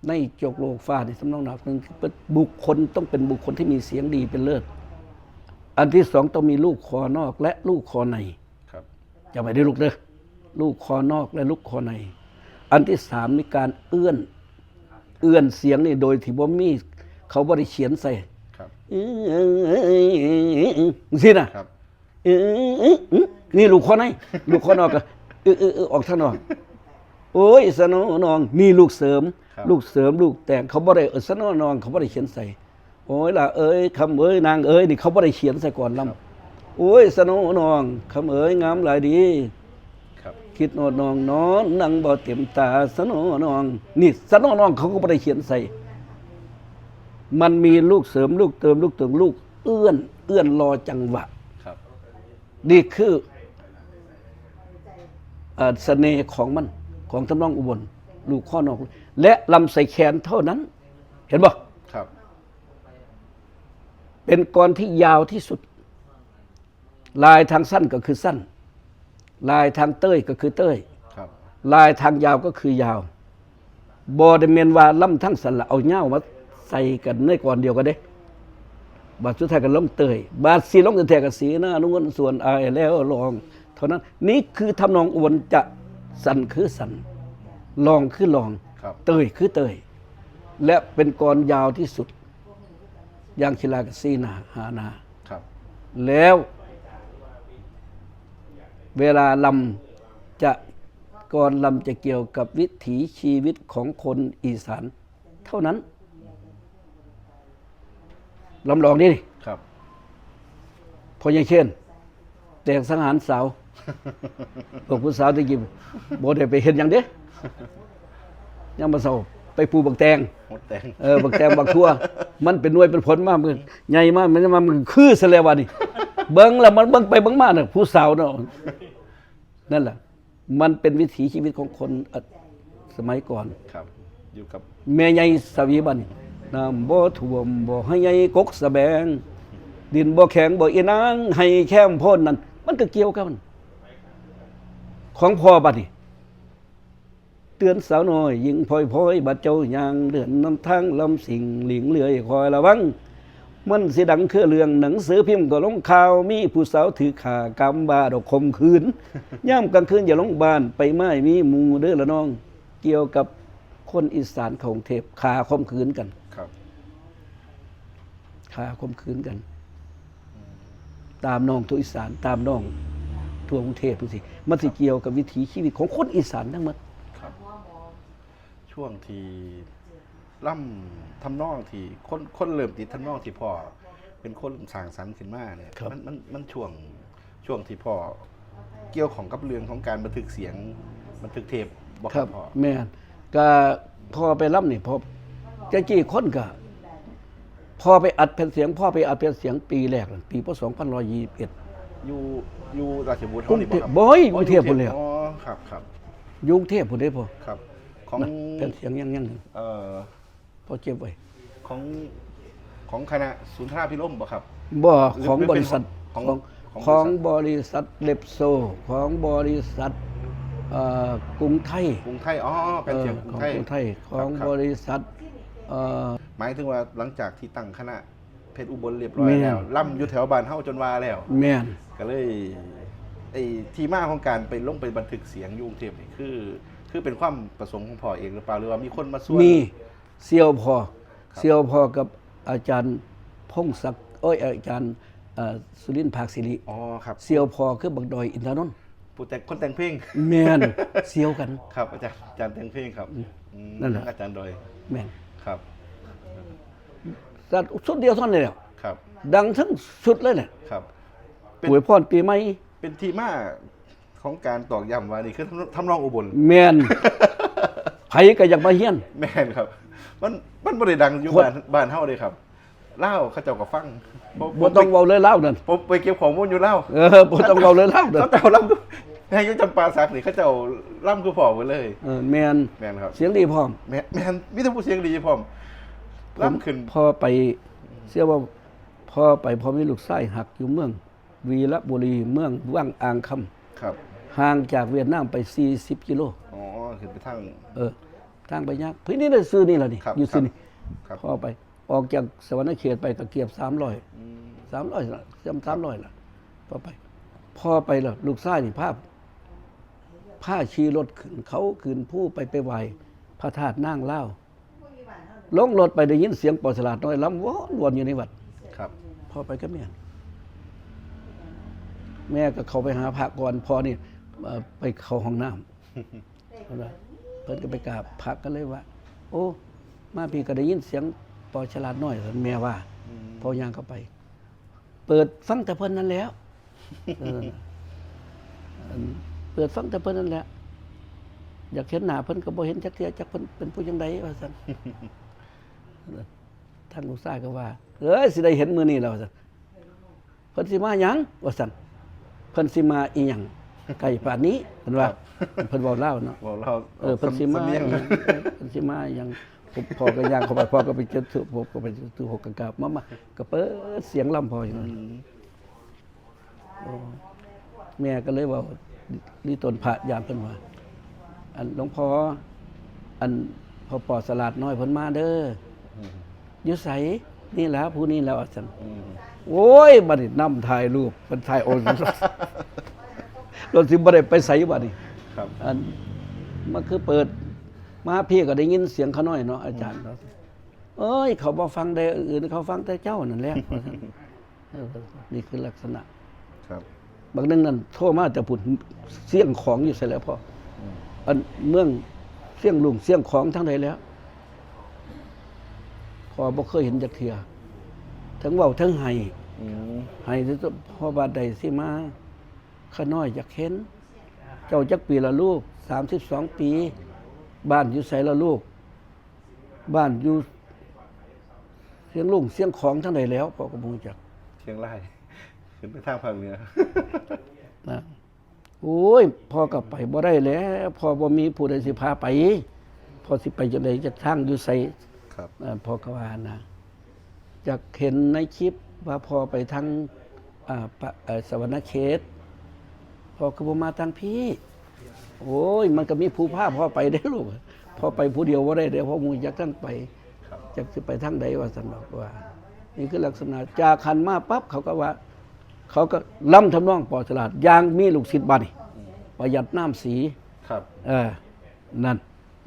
ในโจกโลกฟ้าในทำนองหนักหนึ่งคือเป็นบุคคลต้องเป็นบุคคลที่มีเสียงดีเป็นเลิศ อันที่สองต้องมีลูกคอนอกและลูกคอใน ครับ จำไว้เด้อลูกเด้อ ลูกคอนอกและลูกคอใน อันที่สามมีการเอื้อน เอื้อนเสียงนี่โดยที่บ่มีเขาบ่ได้เขียนใส่ ครับ สินะครับ เออนี่ลูกคอใน ลูกคอนอกก็เออเออเออออกทางนอก โอ้ยสนอนองนี่ลูกเสริม ครับ ลูกเสริมลูกแต่งเขาบ่ได้เออสนอนองเขาบ่ได้เขียนใส่ โอ้ยล่ะเอ้ยคำเอ้ยนางเอ้ยนี่เขาบ่ได้เขียนใส่ก่อนลำ โอ้ยสนอนองคำเอ้ยงามหลายดี ครับ คิดนอนนองนอนนั่งบ่เต็มตาสนอนอง นี่สนอนองเขาก็บ่ได้เขียนใส่ มันมีลูกเสริมลูกเติมลูกเติมลูกเอื้อน เอื้อนรอจังหวะ ครับ นี่คือเอ่อเสน่ห์ของมันของทำนองอุบล ลูกคอนอก และลำใส่แคนเท่านั้น เห็นบ่ ครับ เป็นกรที่ยาวที่สุด ลายทางสั้นก็คือสั้น ลายทางเต้ยก็คือเต้ย ครับ ลายทางยาวก็คือยาวบ่ได้แม่นว่าลำทั้งสั้นละเอายาวมาใส่กันในกรเดียวกันเด้ บาดสุดท้ายก็ลงเต้ย บาดสิลงแท้ๆก็สีหน้านวลส่วนอายแล้วลอง เท่านั้น นี่คือทำนองอุบลจะสั้นคือสั้น ลองคือลอง ครับ เต้ยคือเต้ย และเป็นกรยาวที่สุด อย่างขีลาก็สีหน้าหาหน้า ครับ แล้ว เวลาลำจะกรลำจะเกี่ยวกับวิถีชีวิตของคนอีสาน เท่านั้น ลำลองนี่ ครับ พอยังเชน แต่งสังหารสาว พวกผู้สาวตะกี้บ่ได้ไปเฮ็ดหยังเด้ ยังมาเศร้าไปปลูกบักแตง หดแตง เออบักแตงบักทั่ว มันเป็นหน่วยเป็นผลมากมันใหญ่มากมันมามันคือซะแล้ววะนี่ เบิ่งแล้วมันเบิ่งไปเบิ่งมาน่ะผู้สาวเนาะ นั่นแหละ มันเป็นวิถีชีวิตของคนเอ่อสมัยก่อน ครับ อยู่กับ แม่ใหญ่สวีบัดน น้ำบ่ท่วมบ่ให้ใหญ่กกสะแบง ดินบ่แข็งบ่อีนางให้แคมโพ้นนั่น มันก็เกี่ยวกัน ของพ่อบัดนี้ เตือนสาวน้อย ยิ่งพลอยพลอยบัดเจ้ายางเดินนำทางลำสิ่งหลิงเลื่อยคอยระวัง มันสิดังคือเรื่องหนังสือพิมพ์ก็ลงข่าว มีผู้สาวถือข่ากำบาดอกข่มขืน ย่ามกลางคืนอย่าลงบ้านไปไม้มีหมู่เด้อละน้อง เกี่ยวกับคนอีสานของกรุงเทพข่าข่มขืนกัน ครับ ข่าข่มขืนกัน ตามน้องทั่วอีสานตามน้องทั่วกรุงเทพฯจังซี้ มันสิเกี่ยวกับวิถีชีวิตของคนอีสานทั้งหมด ครับ ช่วงที่ล่ำทำนองที่คนคนเริ่มติดทำนองที่พ่อเป็นคนสร้างสรรค์ขึ้นมาเนี่ย ครับ มันมันมันช่วงช่วงที่พ่อเกี่ยวข้องกับเรื่องของการบันทึกเสียงบันทึกเทปบ่ ค ค รั รั บบ พ่อ แม่นก็พ่อไปล่ำนี่พ่อจะกี่คนก็พ่อไปอัดแผ่นเสียง พ่อไปอัดแผ่นเสียงปีแรกนั่นปีพ.ศ. สองพันร้อยยี่สิบเอ็ด อยู่อยู่ราชบุรี กรุงเทพฯ นี่ บ่อยกรุงเทพฯ กรุงเทพฯ พุ่นแล้ว อ๋อครับครับ อยู่กรุงเทพฯพุ่นเด้พ่อ ครับของ นะแผ่นเสียงยังยัง เอ่อ พ่อเก็บไว้ ของของคณะสุนทราภิรมย์บ่ครับ บ่ หรือ ของ หรือเป็น บริษัท ของ ของ ของ ของ บริษัท บริษัทเลปโซ ของบริษัทเอ่อกรุงไทย กรุงไทยอ๋อแผ่นเสียงกรุงไทย ของกรุงไทย ของ ครับ บริษัทเอ่อ หมายถึงว่าหลังจากที่ตั้งคณะเพชรอุบลเรียบร้อย แม่น แล้วล่ำอยู่แถวบ้านเฮาจนว่าแล้ว แม่น ก็เลยไอ้ที่มาของการไปลงไปบันทึกเสียงอยู่กรุงเทพฯนี่คือ คือเป็นความประสงค์ของพ่อเองหรือเปล่าหรือว่ามีคนมาชวน มีเสี่ยวพ่อ ครับ เสี่ยวพ่อกับอาจารย์พงศักดิ์เอ้ยอาจารย์เอ่อสุรินทร์ภาคสิริ อ๋อครับ เสี่ยวพ่อคือบักดอยอินทนนท์ ผู้แต่งคนแต่งเพลง แม่นเสี่ยวกัน ครับอาจารย์อาจารย์แต่งเพลงครับอืม นั่นแหละ อาจารย์ดอย แม่น ครับ สัตว์ชุดเดียวเท่านั้นเลยอะ ครับ ดังทั้งชุดเลยแหละ ครับ เป็น อวยพรปีใหม่ เป็นที่มาของการตอกย้ำว่านี่คือทำทำนองอุบล แม่นไผก็อยากมาเฮียน แม่นครับ มันมันบ่ได้ดังอยู่ คน บ้านบ้านเฮาเลยครับ ลาวเขาเจ้าก็ฟัง ผม บ่ต้องเว้าเลยลาวนั่น ผมไปเก็บข้อมูลอยู่ลาว เออบ่ต้องเว้าเลยลาวนั่น เขาเจ้าลำแห่งอยู่จำปาสักนี่เขาเจ้าลำคือพ่อไปเลย เออแม่น แม่นครับ เสียงดีพร้อม แม่นแม่นมีแต่ผู้เสียงดีพร้อมลำขึ้น พ่อไปเสียว่าพ่อไปพ่อมีลูกชายฮักอยู่เมือง วีระบุรีเมืองวังอ่างคำ ครับ ห่างจากเวียดนามไป 40 กิโล อ๋อขึ้นไปทาง เออทางไปยากพี่นี่ได้ซื้อนี่แหละนี่ ครับ อยู่ซื้อนี่ ครับ พ่อไปออกจากสวรรณเขตไปก็เกือบสามร้อย อืม สามร้อยละจำสามร้อยละพ่อไปพ่อไปแล้วลูกชายนี่พาพาขี่รถขึ้นเขาขึ้นภูไปไปไหว้พระธาตุนางลาวลงรถไปได้ยินเสียงปอฉลาดน้อยลำวนวนอยู่ในวัด ครับ พ่อไปกับแม่ แม่ก็เข้าไปหาพระก่อนพ่อนี่เอ่อไปเข้าห้องน้ำเพิ่นว่าเพิ่นก็ไปกราบพระก็เลยว่า โอ้มาพี่ก็ได้ยินเสียงปอฉลาดน้อยแม่ว่า อืม พ่อย่างเข้าไป เปิดฟังแต่เพิ่นนั่นแหล้วเอออันเปิดฟังแต่เพิ่นนั่นแหละ อยากเห็นหน้าเพิ่นก็บ่เห็นจักเทื่อจักเพิ่นเป็นผู้จังใดว่าซั่น ทางลูกชายก็ว่าเอ้ยสิได้เห็นมื้อนี้แล้วว่าซั่นเพิ่นสิมาหยังว่าซั่นเพิ่นสิมาอีหยังไกลปานนี้เพิ่นว่า ครับ เพิ่นเว้าลาวเนาะ บอกเรา เออเพิ่นสิมา สำเนียง อีหยังเพิ่นสิมาอีหยังผมพ่อก็ย่างเข้าไปพ่อก็ไปจุดธูปผมก็ไปจุดธูปหกกระกาบมามาก็เปิดเสียงลำพ่ออยู่นั่น อืม โอ้แม่ก็เลยเว้าลีตนพระยามเพิ่นว่า อันหลวงพ่ออันพ่อปอสลาดน้อยเพิ่นมาเด้อ อืม อยู่ไสนี่แหละผู้นี้แล้วว่าซั่น อืม โอ้ยบัดนี้นำถ่ายรูปเพิ่นถ่ายโอนรถสิบ่ได้ไปไสบัดนี้ ครับ อันมันคือเปิดมาพี่ก็ได้ยินเสียงเขาน้อยเนาะอาจารย์เนาะเอ้ยเขาบ่ฟังได้อื่นเขาฟังแต่เจ้านั่นแหละว่าซั่นเออนี่คือลักษณะ ครับ บางเรื่องนั่นโทรมาแต่ผุนเสี่ยงของอยู่ใส่แล้วพ่อ อืม อันเมืองเสี่ยงลุงเสี่ยงของทั้งใดแล้วพ่อบ่เคยเห็นจักเทื่อทั้งเว้าทั้งไห้ อืม ไห้ที่สุดพ่อบาดใดสิมาข้าน้อยอยากเห็น เจ้าจักปีละลูกสามสิบสองปี บ้านอยู่ไสละลูก บ้านอยู่เสียงลุงเสียงของทั้งใดแล้วพ่อก็บ่รู้จัก เชียงรายขึ้นไปทางภาคเหนือ นะโอ้ยพ่อก็ไปบ่ได้แล้วพ่อบ่มีผู้ใดสิพาไปพ่อสิไปจังไดจักทางอยู่ไส ครับ เอ่อพ่อก็ว่านะอยากเห็นในคลิปว่าพ่อไปทางอ่าปะเอ่อสวรรณเขตพ่อคือบ่มาทางพี่ โอ้ย มันก็มีผู้พาพ่อไปได้ลูกพ่อไปผู้เดียวบ่ได้เด้พ่อหมู่จักทางไป ครับ จักสิไปทางใดว่าซั่นดอกว่า นี่คือลักษณะจากหันมาปั๊บเขาก็ว่า เขาก็ลำทำนองปอฉลาดอย่างมีลูกศิษย์บัดนี้ประหยัดน้ำสี ครับ เออ นั่น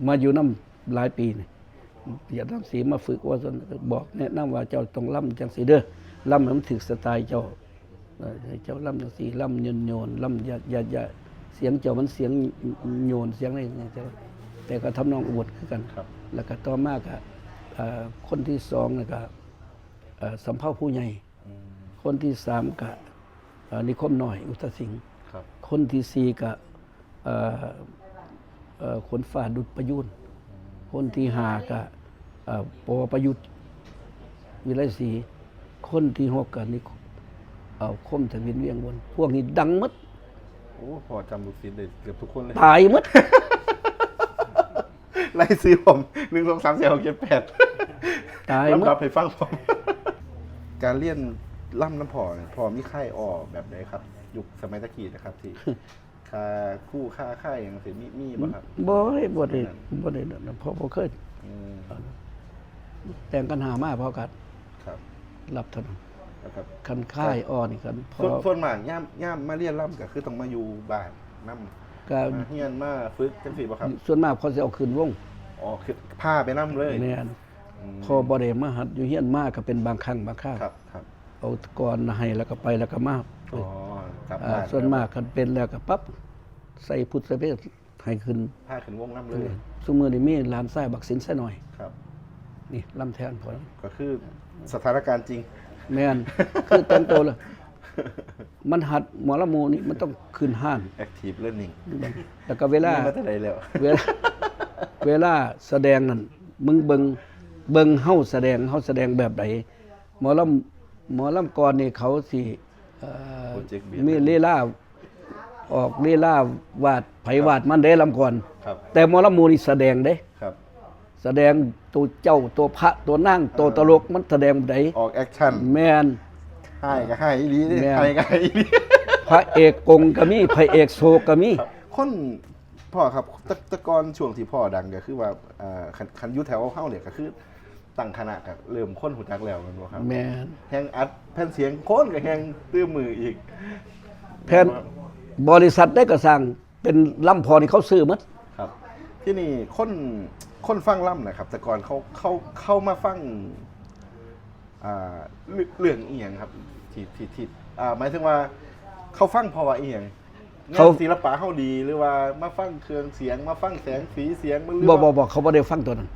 มาอยู่นำหลายปีนี่ประหยัดน้ำสีมาฝึกว่าซั่นบอกแนะนำว่าเจ้าต้องลำจังสีเด้อลำให้มันถืกสไตล์เจ้าเออให้เจ้าลำจังสีลำโยนโยนลำยะยะยะเสียงเจ้ามันเสียงโยนเสียงอะไรนี่แต่แต่ก็ทำนองอุบลคือกัน ครับ แล้วก็ต่อมาก็เอ่อคนที่สองนี่ก็เอ่อสำเภาผู้ใหญ่ อืม คนที่สามก็เอ่อนิคมน้อยอุตตสิงห์ ครับ คนที่สี่ก็เอ่อเอ่อขนฟ้าดุจประยูนคนที่ห้าก็เอ่อปอประยุทธ์วิไลศรีคนที่หกก็นิคมเอ่อคมทวินเวียงวนพวกนี้ดังหมด โอ้พ่อจำลูกศิษย์ได้เกือบทุกคนเลย ตายหมด ไล่ซื้อผมหนึ่งสองสามสี่หกเจ็ดแปด ตายหมด ลำดับให้ฟังผมการเรียนล่ำน้ำพ่อเนี่ยพ่อมีค่ายออแบบไหนครับ ยุคสมัยตะกี้นะครับที่ค่าคู่ค่าค่ายอย่างสิมีมีบ่ครับ บ่ได้บ่ได้บ่ได้นะเพราะบ่เคย อืม แต่งกันหามาพอกัด ครับ รับเท่านั้น แล้วครับ คันค่ายอ่อนนี่กันพอ ส่วนส่วนมากย่ามย่ามมาเรียนล่ำก็คือต้องมาอยู่บ้านน้ำ ก็ มาเฮียนมาฝึกจังสี่บ่ครับ ส่วนมากเขาสิเอาขึ้นวง อ๋อคือพาไปน้ำเลย แม่น อืม พอบ่ได้มาหัดอยู่เฮียนมาก็เป็นบางครั้งบางคราว ครับครับ เอาก่อนให้แล้วก็ไปแล้วก็มา อ๋อครับ อ่า บ้ ส่วนมากคันเป็นแล้วก็ปั๊บใส่พุทธเวทให้ขึ้น พาขึ้นวงน้ำเลย ซุมื้อนี้มีหลานชายบักสินใส่หน่อย ครับ นี่ลำแทนพอ ก็คือสถานการณ์จริง แม่นคือแต่งตัวเลยมันหัดหมอลำหมู่นี่มันต้องขึ้นห้าน active learning แล้วก็เวลา มีมาแต่ไหนแล้ว เวลาเวลาแสดงนั่นมึงเบิงเบิงเฮาแสดงเฮาแสดงแบบใด หมอลำหมอลำก่อนนี่เขาสิเอ่อ โปรเจกต์เบียด มีลีลาออกลีลาวาดไผวาดมันเด้ลำก่อน ครับ แต่หมอลำหมู่นี่แสดงเด้ ครับ แสดงตัวเจ้าตัวพระตัวนางตัวตลกมันแสดงแบบใด ออกแอคชั่น แมน ให้ก็ให้อีหลีดิ แม่น ให้ก็ให้อีหลี พระเอกโกงก็มีพระเอกโศกก็มี คนพ่อครับแต่แต่ก่อนช่วงที่พ่อดังก็คือว่าเอ่อคันคันอยู่แถวเฮาเนี่ยก็คือตั้งคณะก็เริ่มคนฮู้จักแล้วแม่นบ่ครับ แมน แฮงอัดแผ่นเสียงคนก็แฮงตื้มมืออีก แผ่นบริษัทได้ก็สร้างเป็นลำพอนี่เขาซื้อหมด ครับ ที่นี่คนคนฟังลำนะครับ แต่ก่อนเขาเขาเขามาฟังอ่าเรื่องเรื่องอีหยังครับที่ที่ที่อ่าหมายถึงว่าเขาฟังเพราะว่าอีหยัง เขา งานศิลปะเขาดีหรือว่ามาฟังเครื่องเสียงมาฟังแสงสีเสียงมันหรือ บ่ ว่า บ่บ่เขาบ่ได้ฟังตัวนั้น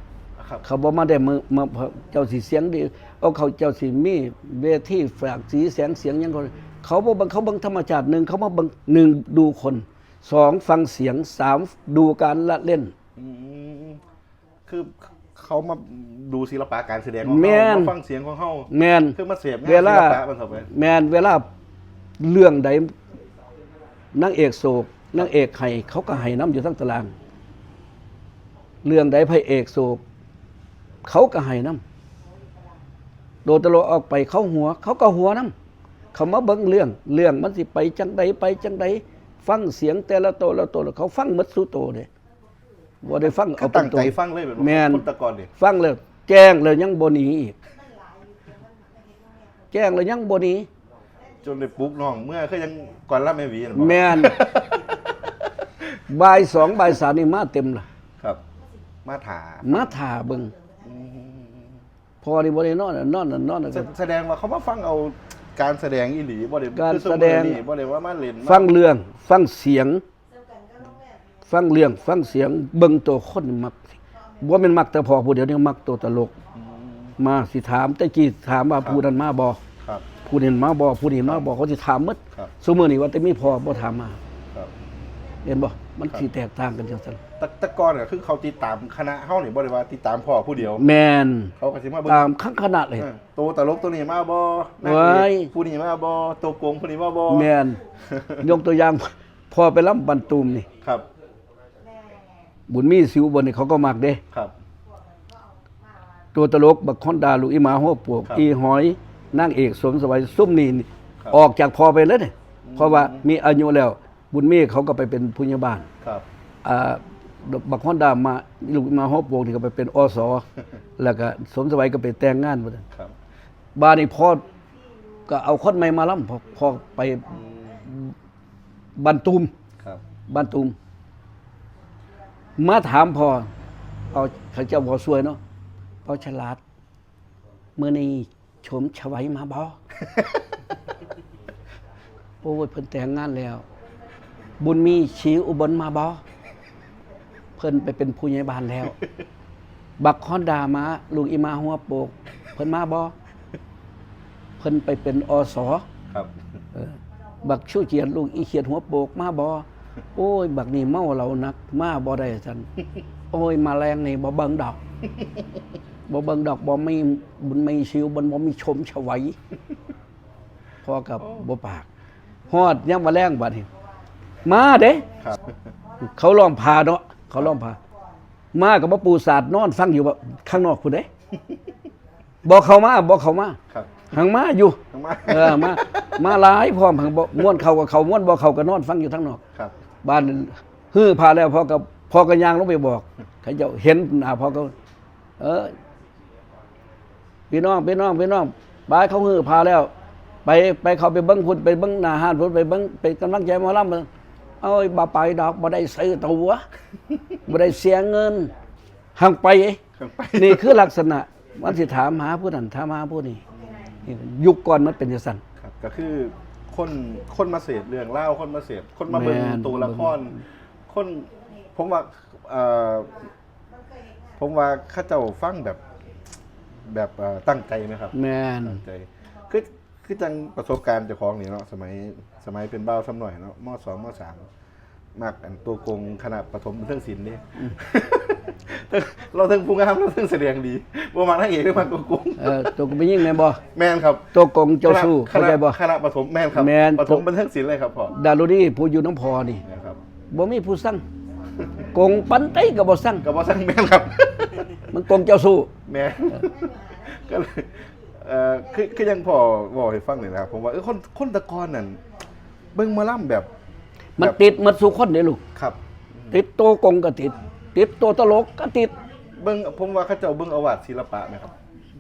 ครับ เขาบ่มาได้มือมาเจ้าสิเสียงดีเอาเขาเจ้าสิมีเวทีฝากสีแสงเสียงหยังเขาเขาบ่เบิ่งเขาเบิ่งธรรมชาติหนึ่งเขามาเบิ่งหนึ่งดูคนสองฟังเสียงสามดูการละเล่น อืมคือเขามาดูศิลปะการแสดงของ แม่ เขา น มาฟังเสียงของเขา แมน คือมาเสพงาน เวลา ศิลปะมันเข้าไป แมนเวลาเรื่องใดนางเอกโศกนางเอกไห้เขาก็ไห้น้ำอยู่ทั้งตาราง เรื่องใดพระเอกโศกเขาก็ไห้น้ำโดนตลกออกไปเขาหัว เขาก็หัวน้ำเขามาเบิ่งเรื่อง เรื่องมันสิไปจังใดไปจังใดฟังเสียงแต่ละโตละโตแล้วเขาฟังหมดสู่โตเลยบ่ได้ฟัง ก็ เอาเป็น ตั้งใจ ตัว ฟังเลยแบบ แม่น คนแต่ก่อนนี่ ฟังแล้วแจ้งแล้วยังบ่หนีอีก แจ้งแล้วยังบ่หนี จนได้ปลุกน้องเมื่อคือยังก่อนรับแม่หวีนั่นบ่ แม่น บ่ายสองบ่ายสามนี่มาเต็มละ ครับ มาถา มาถ่าเบิ่ง อืม พอนี่บ่ได้นอนนอนนอน แสแสดงว่าเขามาฟังเอาการแสดงอีหลีบ่ได้ การ คือ แสดง มื้อนี้บ่ได้ว่ามาเล่นมา ฟังเรื่องฟังเสียง ฟังเรื่องฟังเสียงเบิ่งตัวคนมักบ่แม่นมักแต่พอผู้เดียวนี่มักตัวตลก อืม มาสิถามแต่กี้ถามว่าผู้นั้นมาบ่ ครับ ผู้นี้มาบ่ผู้นี้มาบ่เขาสิถามหมด ครับ ซุมื้อนี้ว่าแต่มีพอบ่ถามมา ครับ เห็นบ่มัน ครับ สิแตกต่างกันจังซั่น แต่แต่ก่อนก็คือเขาติดตามคณะเฮานี่บ่ได้ว่าติดตามพ่อผู้เดียว แม่น เขาก็สิมาเบิ่ง ตามทั้งคณะเลย เออตัวตลกตัวนี้มาบ่นางเอก เว้ย ผู้นี้มาบ่ตัวโกงผู้นี้มาบ่ แม่นยกตัวอย่าง พอไปลำบันตูมนี่ ครับ บุญมีสิวบนนี่เขาก็มักเด้ ครับ ตัวตลกบักฮอนดาลูกอีหมาหัวปวก ครับ อีหอยนางเอกสมสวัยซุ่มนี่ ครับ ออกจากพอไปแล้วเนี่ย อืม เพราะว่ามีอายุแล้ว บุญมีเขาก็ไปเป็นผู้ใหญ่บ้าน ครับ อ่าบักฮอนดามาลูกอีหมาหัวปวกนี่ก็ไปเป็นอส แล้วก็สมสวัยก็ไปแต่งงานหมด ครับ บ้านนี้พ่อก็เอาคนใหม่มาลำพ่อพ่อไป อืม บันตูม ครับ บ้านตูมมาถามพ่อเอาเขาเจ้าบ่ซวยเนาะพ่อฉลาดมื้อนี้ชมชวัยมาบ่ โอ้ยเพิ่นแต่งงานแล้ว บุญมีชีอุบลมาบ่ เพิ่นไปเป็นผู้ใหญ่บ้านแล้ว บักฮอนดามาลูกอีหมาหัวโปก เพิ่นมาบ่ เพิ่นไปเป็นอส ครับ เออบักชูเจียดลูกอีเขียดหัวโปกมาบ่ โอ้ย บักนี่เมาเหล้าหนักมาบ่ได้ซั่น โอ้ยมาแลงนี่บ่เบิ่งดอก บ่เบิ่งดอกบ่มีบุญมีชิวบ่บ่มีชมชวัยพ่อกับบ่ปากฮอดยามมาแลงบัดนี้มาเด้ ครับ เขาล้อมผ้าเนาะเขาล้อมผ้ามากับบ่ปูสาดนอนฟังอยู่ข้างนอกพุ้นเด้ บ่เข้ามาบ่เข้ามา ครับ หังมาอยู่ ทั้งมา เออมามาหลายพร้อมหังบ่ม่วนเข้ากับเขาม่วนบ่เข้าก็นอนฟังอยู่ทางนอก ครับ บ้านฮือผ้าแล้วพ่อก็พ่อก็ย่างลงไปบอกเขาเจ้าเห็นหน้าพ่อก็ เออพี่น้องพี่น้องพี่น้องไปเขาฮือผ้าแล้ว ไปไปเขาไปเบิ่งพุ้นไปเบิ่งหน้าห้านพุ้นไปเบิ่งเป็นกำลังใจหมอลำเบิ่งเอาบ่ไปดอกบ่ได้ซื้อตั๋วบ่ได้เสียเงินหังไป ทั้งไป นี่คือลักษณะมันสิถามหาผู้นั้นถามหาผู้นี้นี่ยุคก่อนมันเป็นจังซั่น ครับก็คือคนคนมาเสพเรื่องเล่าวคนมาเสพคนมาเบิ่ง แม่น ตัวละคร คนผมว่าเอ่อผมว่าเขาเจ้าฟังแบบแบบเอ่อตั้งใจไหมครับ แม่น ตั้งใจคือคือจังประสบการณ์เจ้าของนี่เนาะสมัยสมัยเป็นบ่าวซ้ำหน่อยเนาะม.สอง ม.สาม มักอันตัวโกงคณะประถมบันเทิงศิลป์นี่ เราทั้งผู้งามเราทั้งแสดงดี บ่มักนางเอกเลย มักตัวโกง เออตัวก็ไปยิ่งแม่นบ่ แม่นครับ ตัวโกงเจ้าสู้ ค เข้า ณะ ใจบ่ คณะปฐมแม่นครับ แม่น ปฐมบันเทิงศิลป์เลยครับพ่อ ดารุณีผู้อยู่น้ำพอนี่ นะครับ บ่มีผู้สั่งโกงปันไตก็บ่สั่ง ก็บ่สั่งแม่นครับ มันโกงเจ้าสู้ แม่นก็เลยเอ่อคือคือยังพ่อบอกให้ฟังเลยนะครับ ผมว่าเออคนคนตะกอนนั่นเบิ่งหมอลำแบบ มันติดหมดสู่คนเด้ลูก ครับ ติดตัวโกงก็ติด ติดตัวตลกก็ติด เบิ่งผมว่าเขาเจ้าเบิ่งเอาวาดศิลปะนะครับ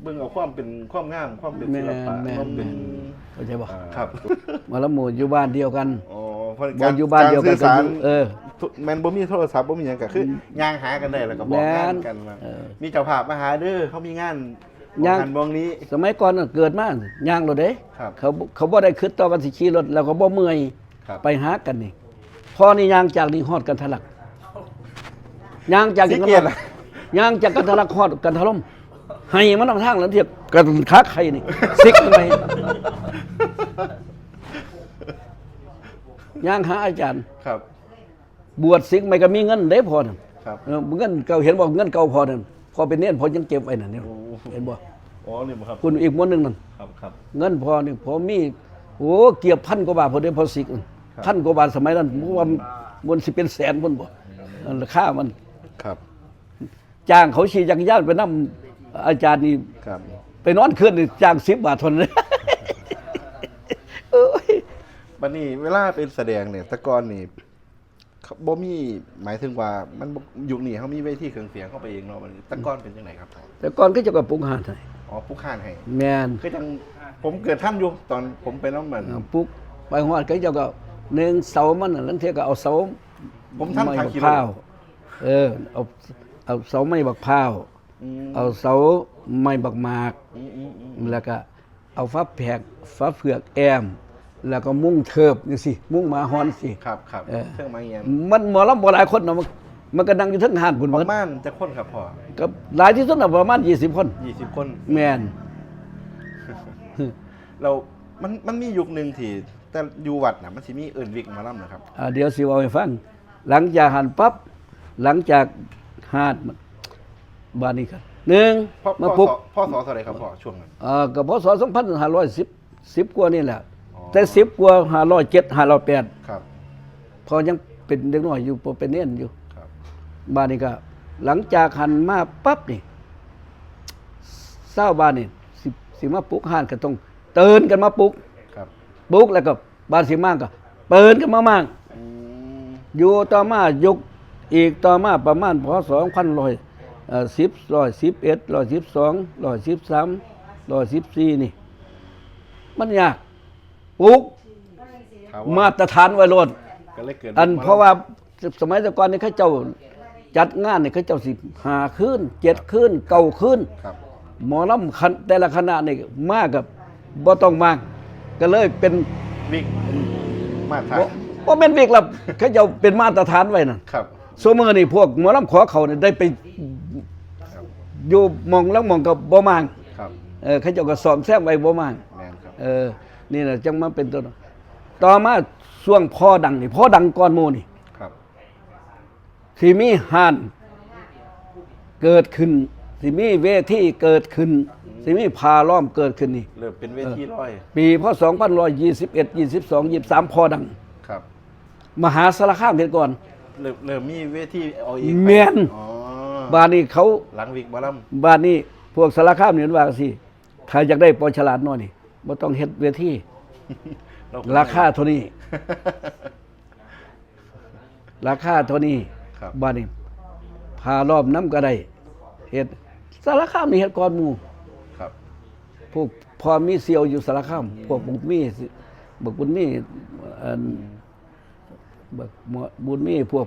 เบิ่งเอาความเป็นความงามความเป็นศิลปะ แม่น ความเป็น เข้าใจบ่ ครับ หมอลำหมู่อยู่บ้านเดียวกัน อ๋อเพราะ บ่อยู่บ้านเดียวกัน การสื่อสาร ก็อยู่เออ แม่นบ่มีโทรศัพท์บ่มีหยังก็คือ อืม ย่างหากันได้แล้วก็บอก แม่น งานกันว่า เออ มีเจ้าภาพมาหาเด้อเขามีงาน ย่าง งานวงนี้ สมัยก่อนน่ะเกิดมาย่างรถเด้ ครับ เขาเขาบ่ได้คิดต่อกันสิขี่รถแล้วก็บ่เมื่อย ครับ ไปหากันนี่พ่อนี่ย่างจากนี่ฮอดกันทะลักย่างจาก สีเกียรติ ย่างจากกันทะลักฮอดกันทะลมให้มันนำทางแล้วเทียบกันคักไข่นี่ สิกไปย่างหาอาจารย์ ครับ บวชสิกใหม่ก็มีเงินเด้พ่อนั่น ครับ เออเงินเก่าเห็นบอกเงินเก่าพ่อนั่นพ่อเป็นเนนพ่อยังเก็บไว้นั่นนี่ โอ้ เห็นบ่ อ๋อนี่บ่ครับ คุณอีกม้วนหนึ่งนั่น ครับครับ เงินพ่อนี่พ่อมีโอ้เกือบพันกว่าบาทพอได้พ่อสิก ครับ พันกว่าบาทสมัยนั้นผมว่ามันสิเป็นแสนพุ่นบ่ราคามัน ครับ จ้างเขาขี่จักรยานไปนำอาจารย์นี่ ครับ ไปนอนคืนนี่จ้างสิบบาทเท่านั้นเอ้ย บัดนี้เวลาเป็นแสดงเนี่ยแต่ก่อนนี่บ่มีหมายถึงว่ามันบ่ยุคนี้เขามีเวทีเครื่องเสียงเข้าไปเองเนาะบัดนี้แต่ก่อนเป็นจังไดครับพ่อ แต่ก่อนก็จะกับปลุกหานให้ อ๋อปลุกห้านให้ แมน คือจังผมเกิดทันอยู่ตอนผมไปน้ำมัน ปลุกไปฮอดก็เจ้าก็หนึ่งเสามันน่ะลังเทียก็เอาเสา ผมทัน ไม้ ทาง บัก ขี่ พร้าว รถ เออเอาเอาเสาไม้บักพร้าว อืม เอาเสาไม้บักหมาก อืมอืมอืม แล้วก็เอาฟ้าแผกฟ้าเผือกแอม แล้วก็มุ้งเทิบนี่สิมุ้งหมาฮอนสิ ครับครับ เออ เครื่องไม้เงี้ย มันหมอลำบ่หลายคนเนาะมันมันก็นั่งอยู่เทั้งหานพุ่น ป มัน ระมาณจักคนครับพ่อ ก็หลายที่สุดน่ะประมาณยี่สิบคน ยี่สิบคน แมน เรามันมันมียุคหนึ่งที่แต่อยู่วัดนะมันสิมีเอิ้นวิกหมอลำนะครับ อ่าเดี๋ยวสิเอาให้ฟัง หลังจากหันปั๊บหลังจากหาดบาดนี้ครับหนึ่ง พ่อ มา พ่อ ปุ๊บ สพ่อสอเท่าไหร่ครับพ่อช่วงนั้น เอ่อก็พศสองพันห้าร้อยสิบ สิบกว่านี่แหละ อ๋อ แต่สิบกว่าห้าร้อยเจ็ด ห้าร้อยแปด ครับ พอยังเป็นเด็กน้อยอยู่พอเป็นเนนอยู่ ครับ บาดนี้ก็หลังจากหันมาปั๊บนี่ชาวบ้านนี่สิสิมาปลุกฮานก็ต้องตื่นกันมาปลุก ครับ ปลุกแล้วก็บาดสิมางก็ตื่นกันมามาง อืม อยู่ต่อมายุคอีกต่อมาประมาณพศสองพันร้อยเอ่อสิบร้อยสิบเอ็ดร้อยสิบสองร้อยสิบสามร้อยสิบสี่นี่ มันยากปลุก ถามว่า มาตรฐานไว้โลด ก็เลยเกิด อัน ม เพราะว่าสมัยแต่ก่อนนี่เขาเจ้าจัดงานนี่เขาเจ้าสิหาคืนเจ็ดคืนเก้าคืน ครับ หมอลำคันแต่ละคณะนี่มากับบ่ต้องมางก็เลยเป็น วิกมาตรฐาน บ่แม่นวิกละเขาเจ้าเป็นมาตรฐานไว้นั่น ครับ สมัยนี้พวกหมอลำขอเขาเนี่ยได้ไป ครับ อยู่หม่องละหม่องก็บ่มาง ครับ เออเขาเจ้าก็ซ่อมแซมไว้บ่มาง แมนครับ เออ นี่แหละจังมาเป็นต้น ต่อมาช่วงพ่อดังนี่พ่อดังก่อนหมู่นี่ ครับ สิมีฮานเกิดขึ้นสิมีเวทีเกิดขึ้นสิมีผ้าล้อมเกิดขึ้นนี่ เริ่มเป็นเวทีลอย ปีพศสองพันร้อยยี่สิบเอ็ดยี่สิบสองยี่สิบสามพ่อดัง ครับ มหาสารคามเห็นก่อน เริ่มเริ่มมีเวทีเอาเอง แม่น อ๋อ บ้านนี้เขา หลังวิกหมอล บ้านนี้พวกสารคามเนี่ยว่าสิถ้าอยากได้ปอฉลาดน้อยนี่บ่ต้องเฮ็ดเวที ำ ราคาเท่านี้ ราคาเท่านี้ ครับ บ้านนี้ผ้าล้อมน้ำก็ได้เฮ็ดสารคามนี่เฮ็ดก่อนหมู่ ครับ พวกพ่อมีเสี่ยวอยู่สารคาม พวกบุญมีบักบุญมีอันบักบุญมีพวก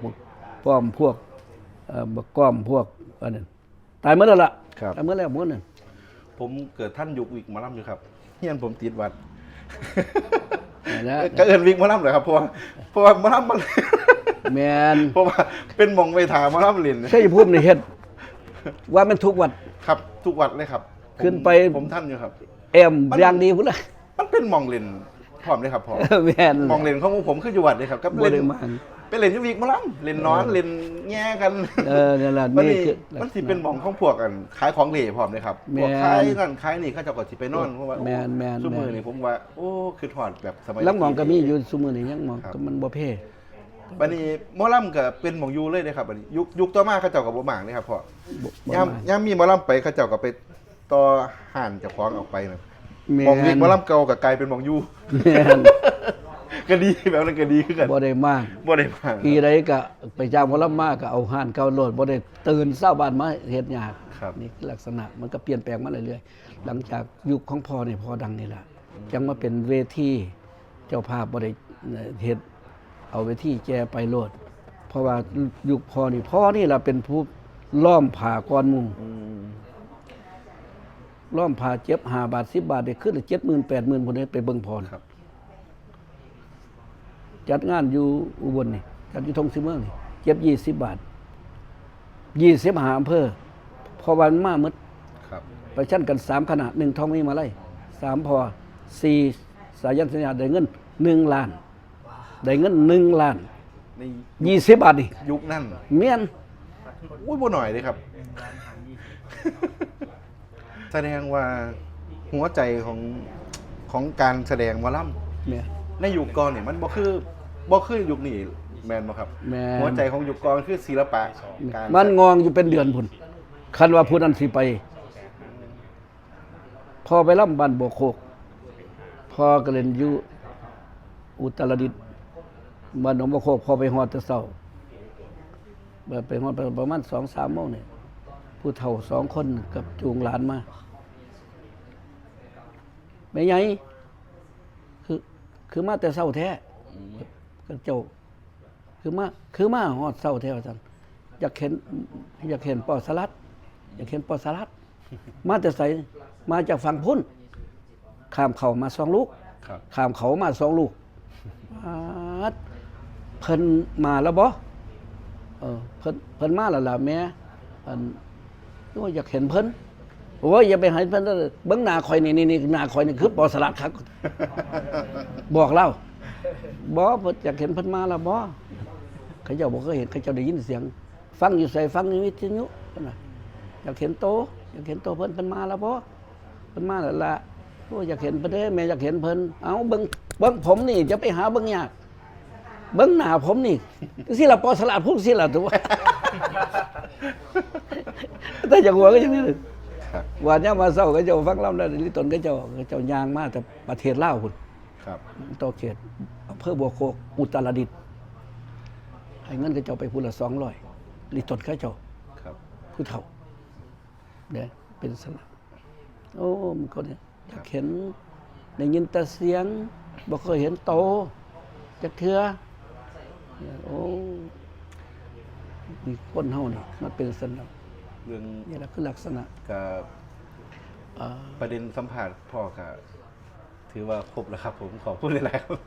ป้อมพวกเอ่อบักก้อมพวกอันนั้นตายหมดแล้วล่ะ ครับ ตายหมดแล้วหมดนั่น ผมเกิดทันยุควิกหมอลำอยู่ครับเฮียนผมติดวัด นั่นแหละ ก็เอิ้นวิกหมอลำเหรอครับเพราะว่าเพราะว่าหมอลำมัน แมน เพราะว่าเป็นหม่องไปถามหมอลำเล่น ชัยภูมินี่เฮ็ดว่ามันทุกวัด ครับ ทุกวัดเลยครับผม ขึ้นไป ผมทันอยู่ครับ แอมอย่างดีพุ่นละ มันเป็นหม่องเล่นพร้อมเลยครับพ่อ แมน หม่องเล่นของหมู่ผมคืออยู่วัดเลยครับกับ บ่ เล่น ได้มา ไปเล่นอยู่วิกหมอลำ เล่นนอน เออ เล่นแย่กัน เออนั่นแหละ มัน นี่ นี่ คือ มันสิเป็นหม่องของพวกอันขายของเล่พร้อมเลยครับ แม่น พวกขายนั่นขายนี่เขาเจ้าก็สิไปนอน เพราะว่า แม่นแม่น ซุมื้อ แม่น นี่ผมว่า โอ้ คือทอดแบบสมัย ลังหม่องก็มีอยู่ซุมื้อนี้ยังหม่อง ครับ ก็มันบ่เพ บัดนี้หมอลำก็เป็นหม่องอยู่เลยนะครับ บัดนี้ยุคยุคต่อมาเขาเจ้าก็บ่มางเลยครับพ่อ บ่บ่ ย่าม มาง ย่ามมีหมอลำไปเขาเจ้าก็ไปต่อห้านเจ้าของออกไปนะ แม่น หม่องวิกหมอลำเก่ากับกลายเป็นหม่องอยู่ แม่น ก็ดีแบบนั้นก็ดีคือกัน บ่ได้มาง บ่ได้มาง ปีใดก็ไปจ้างหมอลำมาก็เอาห้านเก่าโลดบ่ได้ตื่นเช้าบ้านมาเฮ็ดยาก ครับ นี่คือลักษณะมันก็เปลี่ยนแปลงมาเรื่อยๆ หลังจากยุคของพ่อนี่พ่อดังนี่แหละจังมาเป็นเวทีเจ้าภาพบ่ได้เฮ็ดเอาเวทีแกไปโลด เพราะว่ายุคพ่อนี่พ่อนี่ล่ะเป็นผู้ล้อมผ้าก่อนหมู่ อืม ล้อมผ้าเจ็บห้าบาทสิบบาทได้ขึ้นเจ็ดหมื่นแปดหมื่นพุ่นเด้ไปเบิ่งพ่อ ครับ จัดงานอยู่อุบลนี่จัดอยู่ทงสีเมืองนี่เจ็บยี่สิบบาทยี่สิบห้าอำเภอเพราะว่ามันมาหมด ครับ ไปชั้นกันสามคณะหนึ่งทองมีมาลัยสามพอสี่สายันสัญญาได้เงินหนึ่งล้าน ได้เงินหนึ่งล้าน ใน ยี่สิบบาทนี่ ยุคนั้น แม่น อุ้ยบ่หน่อยเลยครับ แสดงว่าหัวใจของของการแสดงหมอลำ แม่น ในยุคก่อนเนี่ยมันบ่คือบ่คือยุคนี้แม่นบ่ครับ แม่น หัวใจของยุคก่อนคือศิลปะการ มันงองอยู่เป็นเดือนพุ่นคันว่าผู้นั้นสิไป พอไปล่ำบ้านบวกโคก พอกเล่นอยู่อุตรดิตถ์บ้านหนองบวกโคก พอไปฮอดแต่เช้าเมื่อไปฮอดประมาณสองสามโมงเนี่ยผู้เฒ่าสองคนกับจูงหลานมา แม่ใหญ่คือคือมาแต่เช้าแท้ ก็เจ้า คือมาคือมาฮอดเช้าแท้ว่าซั่นอยากเห็นอยากเห็นปอสลัด อยากเห็นปอสลัด มาแต่ไสมาจากฝั่งพุ้น ข้ามเขามาสองลูก ครับ ข้ามเขามาสองลูก ปาด เพิ่นมาแล้วบ่เออเพิ่นเพิ่นมาแล้วล่ะแม่อันโอ้ยอยากเห็นเพิ่น โอ้ยอย่าไปให้เพิ่นเด้อเบิ่งหน้าข่อยนี่นี่นี่หน้าข่อยนี่คือปอสลัดครับ บอกเล่าบ่เพิ่นอยากเห็นเพิ่นมาแล้วบ่เขาเจ้าบ่เคยเห็นเขาเจ้าได้ยินเสียง ฟังอยู่ไสฟังในวิทยุเพิ่นว่าอยากเห็นโตอยากเห็นโตเพิ่นเพิ่นมาแล้วบ่เพิ่นมาแล้วล่ะโอ้ยอยากเห็นเพิ่นเด้แม่อยากเห็นเพิ่นเอาเบิ่งเบิ่งผมนี่จะไปหาเบิ่งยากเบิ่งหน้าผมนี่สิล่ะปอสลัดพูดสิล่ะตัวแต่อย่างหัวก็อย่างนี้เลย ครับ ว่าเนี่ยามมาเช้าก็เจ้าฟังลำแล้วลิตนก็เจ้าก็เจ้ายางมาแต่ประเทศลาวพุ่น ครับ ต่อเขตอำเภอบัวโคกอุตรดิตถ์ให้เงินก็เจ้าไปผู้ละสองร้อยลิตนก็เจ้า ครับ ผู้เฒ่าเนี่ยเป็นสลับโอ้มันก็เนี่ยอยากเห็นได้ยินแต่เสียงบ่เคยเห็นโตจักเทื่อโอ้มีคนเฮานี่มันเป็นสลับ เรื่อง นี่แหละคือลักษณะ กับ อ่า ประเด็นสัมภาษณ์พ่อก็ถือว่าครบแล้วครับผมขอบคุณหลายๆครับ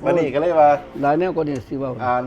วันนี้ก็เลยว่า หลายแนวก็เนี่ยสิเว่า อ่าน